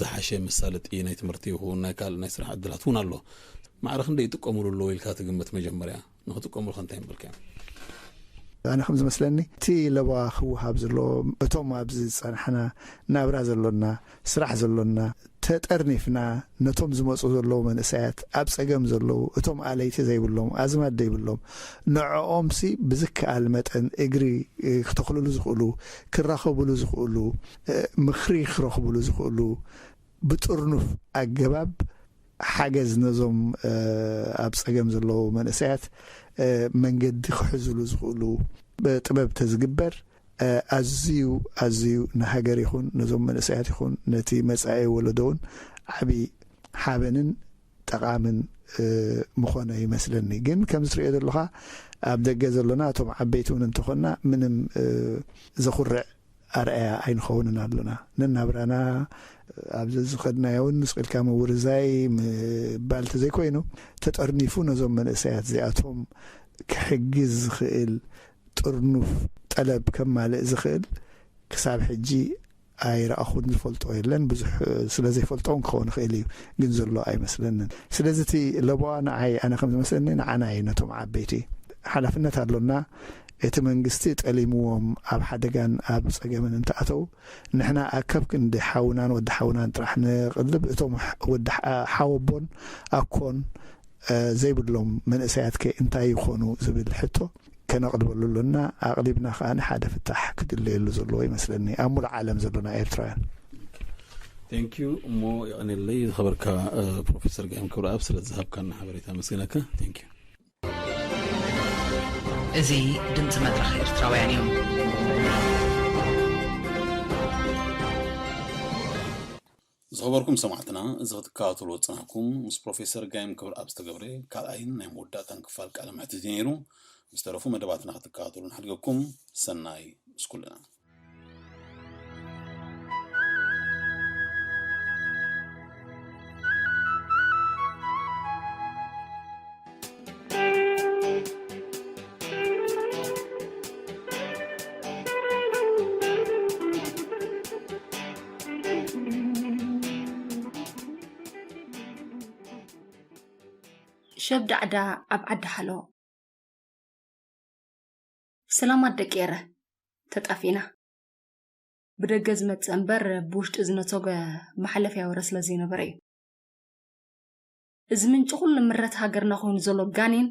ዝሓሸ መሳለጢ ናይ ትምህርቲ ይኹን ናይ ካልእ ናይ ስራሕ ዕድላት እውን ኣሎ። ማዕረ ክንደይ ይጥቀሙሉ ኣለዉ ኢልካ ትግምት? መጀመርያ ንኽጥቀሙልካ እንታይ ምበልካዮም? ኣነ ከም ዝመስለኒ እቲ ለበዋ ክወሃብ ዘለዎ እቶም ኣብዚ ዝጸናሕና ናብራ ዘሎና ስራሕ ዘሎና ተጠርኒፍና ነቶም ዝመፁ ዘለዉ መንእሰያት ኣብ ጸገም ዘለዉ እቶም ኣለይቲ ዘይብሎም ኣዝማድ ዘይብሎም ንዕኦምሲ ብዝከኣል መጠን እግሪ ክተኽልሉ ዝኽእሉ ክራኸብሉ ዝኽእሉ ምኽሪ ክረኽብሉ ዝኽእሉ ብጥርኑፍ ኣገባብ ሓገዝ ነዞም ኣብ ጸገም ዘለዉ መንእሰያት መንገዲ ክሕዝሉ ዝኽእሉ ጥበብ ተዝግበር ኣዝዩ ኣዝዩ ንሃገር ይኹን ነዞም መንእሰያት ይኹን ነቲ መጻኢ ወለዶ እውን ዓቢ ሓበንን ጠቓምን ምኾነ ይመስለኒ። ግን ከም ዝትሪኦ ዘለኻ ኣብ ደገ ዘሎና እቶም ዓበይቲ እውን እንተኾንና ምንም ዘኹርዕ ኣርኣያ ኣይንኸውንን ኣሎና። ነናብራና ኣብዚ ዝኸድናዮ እውን ስቕ ኢልካ ምውርዛይ ምባል እንተዘይኮይኑ ተጠርኒፉ ነዞም መንእሰያት እዚኣቶም ክሕግዝ ዝኽእል ጥርኑፍ ጠለብ ከማልእ ዝኽእል ክሳብ ሕጂ ኣይረኣኹን፣ ዝፈልጦ የለን። ብዙሕ ስለ ዘይፈልጦ እውን ክኸውን ይኽእል እዩ፣ ግን ዘሎ ኣይመስለንን። ስለዚ እቲ ለበዋ ንዓይ ኣነ ከም ዝመስለኒ ንዓና እዩ፣ ነቶም ዓበይቲ ሓላፍነት ኣሎና። እቲ መንግስቲ ጠሊምዎም ኣብ ሓደጋን ኣብ ጸገምን እንተኣተዉ ንሕና ኣከብ ክንዲ ሓውናን ወዲ ሓውናን ጥራሕ ንቕልብ፣ እቶም ወዲ ሓወቦን ኣኮን ዘይብሎም መንእሰያት ከ እንታይ ይኾኑ ዝብል ሕቶ ከነቕልበሉ ኣሎና። ኣቕሊብና ከኣ ሓደ ፍታሕ ክድለየሉ ዘለዎ ይመስለኒ ኣብ ሙሉእ ዓለም ዘሎና ኤርትራውያን። ቴንኪዩ እሞ የቐኔለይ ዝኸበርካ ፕሮፌሰር ጋይም ክብረኣብ ስለ ዝሃብካና ሓበሬታ መስገነካ። ቴንኪዩ። እዚ ድምፂ መድረኽ ኤርትራውያን እዩ። ዝኸበርኩም ሰማዕትና፣ እዚ ክትከታተልዎ ዝጸናሕኩም ምስ ፕሮፌሰር ጋይም ክብረኣብ ዝተገብረ ካልኣይን ናይ መወዳእታን ክፋል ቃለ መሕትት እዩ ነይሩ። ምስ ተረፉ መደባትና ክትከታተሉ ንሕድገኩም። ሰናይ ምስ ኩልና። ሸብዳዕዳ ኣብ ዓዲ ሓሎ። ሰላማት ደቂ ኤረ፣ ተጣፊእና። ብደገ ዝመጽእ እምበር ብውሽጢ ዝነተገ መሓለፍያ ወረ ስለ ዘይነበረ እዩ። እዚ ምንጪ ኩሉ ምረት ሃገርና ኮይኑ ዘሎ ጋኔን፣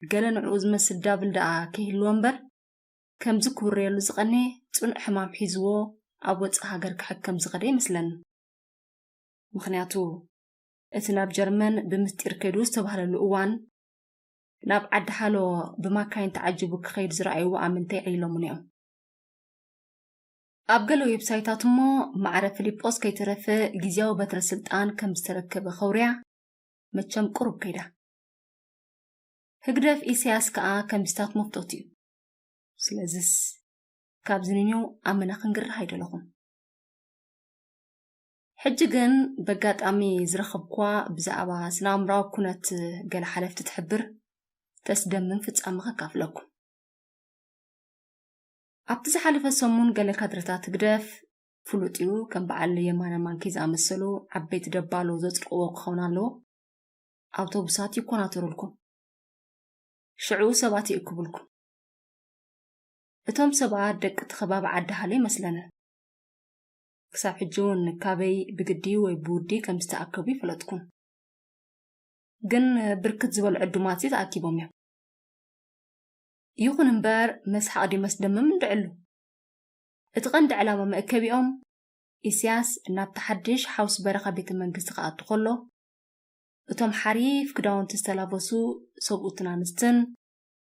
ገለ ንዕኡ ዝመስል ዳብል ደኣ ከይህልዎ እምበር፣ ከምዚ ክውረየሉ ዝቐነየ ጽኑዕ ሕማም ሒዝዎ ኣብ ወጻኢ ሃገር ክሕከም ዝኸደ ይመስለኒ። ምኽንያቱ፣ እቲ ናብ ጀርመን ብምስጢር ከይዱ ዝተባህለሉ እዋን፣ ናብ ዓዲ ሓሎ ብማካይን ተዓጂቡ ክኸይድ ዝረኣይዎ ኣመንተይ ዕሊሎምን እዮም። ኣብ ገለ ዌብሳይታት እሞ፣ ማዕረ ፊሊጶስ ከይተረፈ ግዝያዊ በትረ ስልጣን ከም ዝተረከበ ከውርያ፣ መቸም ቁሩብ ከይዳ። ህግደፍ ኢሳያስ ከኣ ከምዚታት መፍቶት እዩ። ስለዝስ፣ ካብዚ ንኔው ኣመና ክንግርህ ኣይደለኹን። ሕጂ ግን በጋጣሚ ዝረኸብኳ ብዛዕባ ስነ-ኣእምራዊ ኩነት ገለ ሓለፍቲ ትሕብር ተስደምም ፍጻመ ከካፍለኩም። ኣብቲ ዝሓለፈ ሰሙን ገለ ካድረታት ህግደፍ፣ ፍሉጥ እዩ፣ ከም በዓል የማነ ማንኪ ዝኣመሰሉ ዓበይቲ ደባሎ ዘጽድቕዎ ክኸውን ኣለዎ፣ ኣውቶቡሳት ይኮናተሩልኩም። ሽዑ ሰባት ይእክቡልኩም። እቶም ሰባት ደቂ እቲ ከባቢ ዓዲ ሃሎ ይመስለኒ። ክሳብ ሕጂ እውን ካበይ ብግዲ ወይ ብውዲ ከም ዝተኣከቡ ይፈለጥኩን። ግን ብርክት ዝበሉ ዕዱማት ተኣኪቦም እዮም። ይኹን እምበር መስሓቕ ድዩ መስደምም እንድዕሉ። እቲ ቀንዲ ዕላማ መእከቢኦም ኢሳያስ ናብቲ ሓድሽ ሓውሲ በረኻ ቤተ መንግስቲ ክኣቱ ከሎ፣ እቶም ሓሪፍ ክዳውንቲ ዝተላበሱ ሰብኡትን ኣንስትን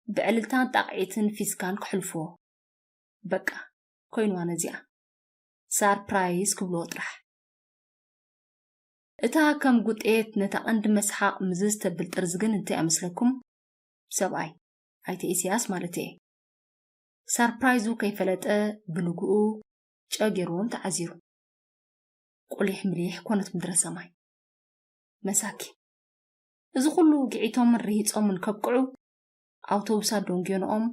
ብዕልልታን ጣቕዒትን ፊስካን ክሕልፍዎ። በቃ፣ ኮይንዋ ነዚኣ። ሳርፕራይዝ ክብልዎ ጥራሕ። እታ ከም ጉጤት ነታ ቀንዲ መስሓቕ ምዝዝ ተብል ጥርዚ ግን እንታይ ይመስለኩም? ሰብኣይ፣ ኣይተ ኢሳያስ ማለት እየ። ሳርፕራይዙ ከይፈለጠ ብንግኡ ጨ ገይርዎም ተዓዚሩ። ቁሊሕ ምሊሕ ኮነት ምድረ ሰማይ። መሳኪን። እዚ ኩሉ ግዒቶምን ርሂጾምን ከብቅዑ፣ ኣውቶቡሳት ደንጉየንኦም፣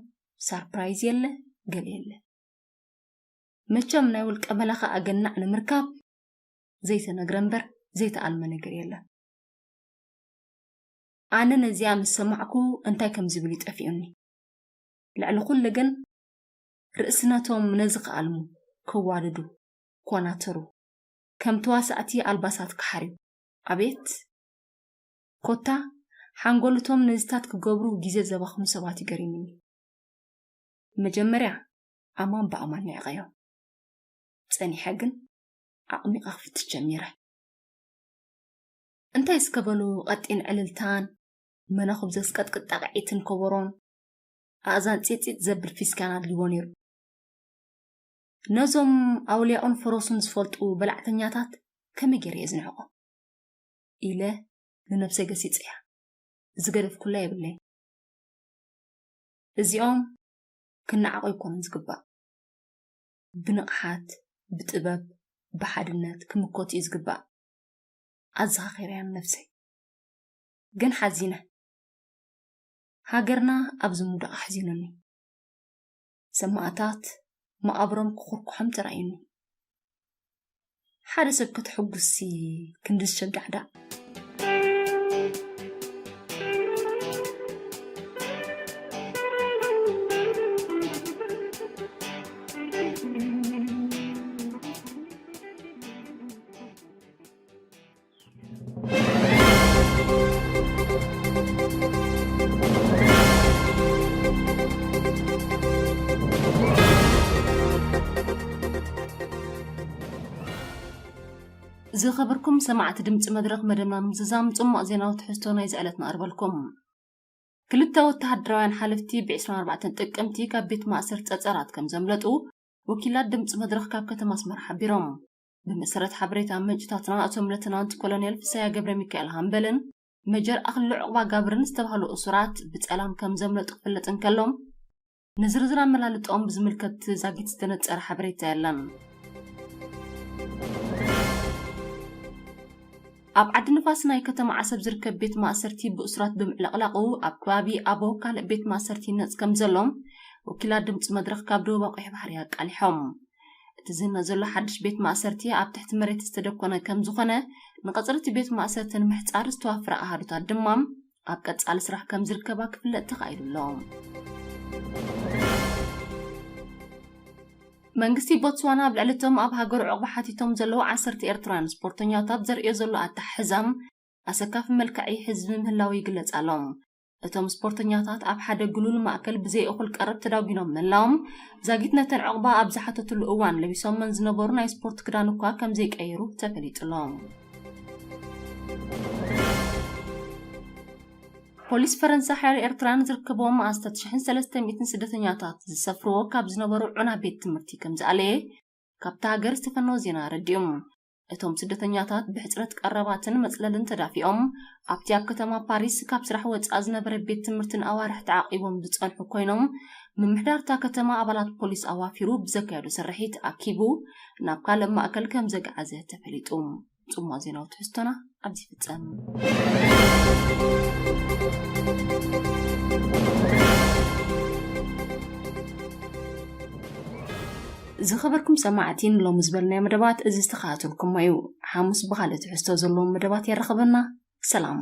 ሳርፕራይዝ የለ፣ ገለ የለ። መቸም ናይ ውልቀ መላኺ ኣገናዕ ንምርካብ ዘይተነግረ እምበር ዘይተኣልመ ነገር የለን። ኣነ ነዚኣ ምስ ሰማዕኩ እንታይ ከም ዝብል ይጠፊኡኒ። ልዕሊ ኩሉ ግን ርእስነቶም ነዚ ክኣልሙ፣ ከዋድዱ፣ ኮናተሩ፣ ከም ተዋሳእቲ ኣልባሳት ክሓርዩ። ኣቤት! ኮታ ሓንጎልቶም ነዚታት ክገብሩ ግዜ ዘባኽኑ ሰባት ይገሪሙኒ። መጀመርያ ኣማን ብኣማን ንዕቐዮም። ጸኒሐ ግን ዓቕሚቓ ክፍትሽ ጀሚረ። እንታይ እስከ በሉ ቀጢን ዕልልታን መነኹብ ዘስቀጥቅጥ ጣቕዒትን ከበሮን ኣእዛን ጺጺጥ ዘብል ፊስካን ኣድልዎ ነይሩ። ነዞም ኣውልያኡን ፈረሱን ዝፈልጡ በላዕተኛታት ከመይ ገይረ እየ ዝንዕቖም? ኢለ ንነብሰይ ገሲጸያ። ዝገደፍኩላ የብለይን። እዚኦም ክነዓቑ ኣይኮኑን ዝግባእ። ብንቕሓት፣ ብጥበብ፣ ብሓድነት ክምከቱ እዩ ዝግባእ። ኣዘኻኺረያ ንነብሰይ። ግን ሓዚነ። ሃገርና ኣብዚ ምውዳቕ ኣሕዚኑኒ። ሰማእታት መቓብሮም ክኹርኩሖም ተራእዩኒ። ሓደ ሰብ ከተሐጉስሲ ክንድዚ ሸጋዕዳዕ። ዝኸበርኩም ሰማዕቲ ድምፂ መድረኽ፣ መደብና ንምዝዛም ጽማቕ ዜናዊ ትሕዝቶ ናይዚ ዕለት ነቕርበልኩም። ክልተ ወተሃደራውያን ሓለፍቲ ብ ዕስራን ኣርባዕተን ጥቅምቲ ካብ ቤት ማእሰርቲ ጸጸራት ከም ዘምለጡ ወኪላት ድምፂ መድረኽ ካብ ከተማ ኣስመራ ሓቢሮም። ብመሰረት ሓበሬታ ምንጭታትና፣ እቶም ሌተናንት ኮሎኔል ፍሳያ ገብረ ሚካኤል ሃምበልን ሜጀር ኣኽሊሉ ዑቕባጋብርን ዝተባህሉ እሱራት ብጸላም ከም ዘምለጡ ክፍለጥ እንከሎ፣ ንዝርዝር ኣመላልጦም ብዝምልከት ዛጊት ዝተነጸረ ሓበሬታ የለን። ኣብ ዓዲ ንፋስ ናይ ከተማ ዓሰብ ዝርከብ ቤት ማእሰርቲ ብእሱራት ብምዕልቕላቑ፣ ኣብ ከባቢ ኣበው ካልእ ቤት ማእሰርቲ ይነጽ ከም ዘሎም ወኪላት ድምፂ መድረኽ ካብ ደቡባዊ ቀይሕ ባሕሪ ኣቃሊሖም። እቲ ዝህነ ዘሎ ሓድሽ ቤት ማእሰርቲ ኣብ ትሕቲ መሬት ዝተደኮነ ከም ዝኾነ፣ ንቐጽሪ እቲ ቤት ማእሰርቲ ንምሕጻር ዝተዋፈረ ኣሃዱታት ድማ ኣብ ቀጻሊ ስራሕ ከም ዝርከባ ክፍለጥ ተኻኢሉ ኣሎ። መንግስቲ ቦትስዋና ኣብ ልዕሊ እቶም ኣብ ሃገሩ ዕቑባ ሓቲቶም ዘለዉ ዓሰርተ ኤርትራውያን ስፖርተኛታት ዘርእዮ ዘሎ ኣተሓሕዛም ኣሰካፊ መልክዒ ህዝቢ ምህላው ይግለጽ ኣሎ። እቶም ስፖርተኛታት ኣብ ሓደ ግሉል ማእከል ብዘይ እኹል ቀረብ ተዳጒኖም ምህላዎም፣ ዛጊት ነተን ዕቑባ ኣብ ዝሓተትሉ እዋን ለቢሶመን ዝነበሩ ናይ ስፖርት ክዳን እኳ ከም ዘይቀየሩ ተፈሊጡ ኣሎ። ፖሊስ ፈረንሳ ሓያሎ ኤርትራውያን ዝርከብዎም ኣስታት ሽሕን ሰለስተ ሚእትን ስደተኛታት ዝሰፍርዎ ካብ ዝነበሩ ዑና ቤት ትምህርቲ ከም ዝኣለየ ካብታ ሃገር ዝተፈነወ ዜና ኣረዲኡ። እቶም ስደተኛታት ብሕጽረት ቀረባትን መጽለልን ተዳፊኦም ኣብቲ ኣብ ከተማ ፓሪስ ካብ ስራሕ ወጻእ ዝነበረ ቤት ትምህርትን ኣዋርሕ ተዓቂቦም ዝጸንሑ ኮይኖም፣ ምምሕዳር እታ ከተማ ኣባላት ፖሊስ ኣዋፊሩ ብዘካየዶ ስርሒት ኣኪቡ ናብ ካልእ ማእከል ከም ዘግዓዘ ተፈሊጡ። ጽሙዋ ዜናዊ ትሕዝቶና ኣብዚ ይፍጸም። ዝኸበርኩም ሰማዕቲ፣ ንሎሚ ዝበልናዮ መደባት እዚ ዝተኸታተልኩሞ እዩ። ሓሙስ ብኻልእ ትሕዝቶ ዘለዎም መደባት የራኽበና። ሰላም።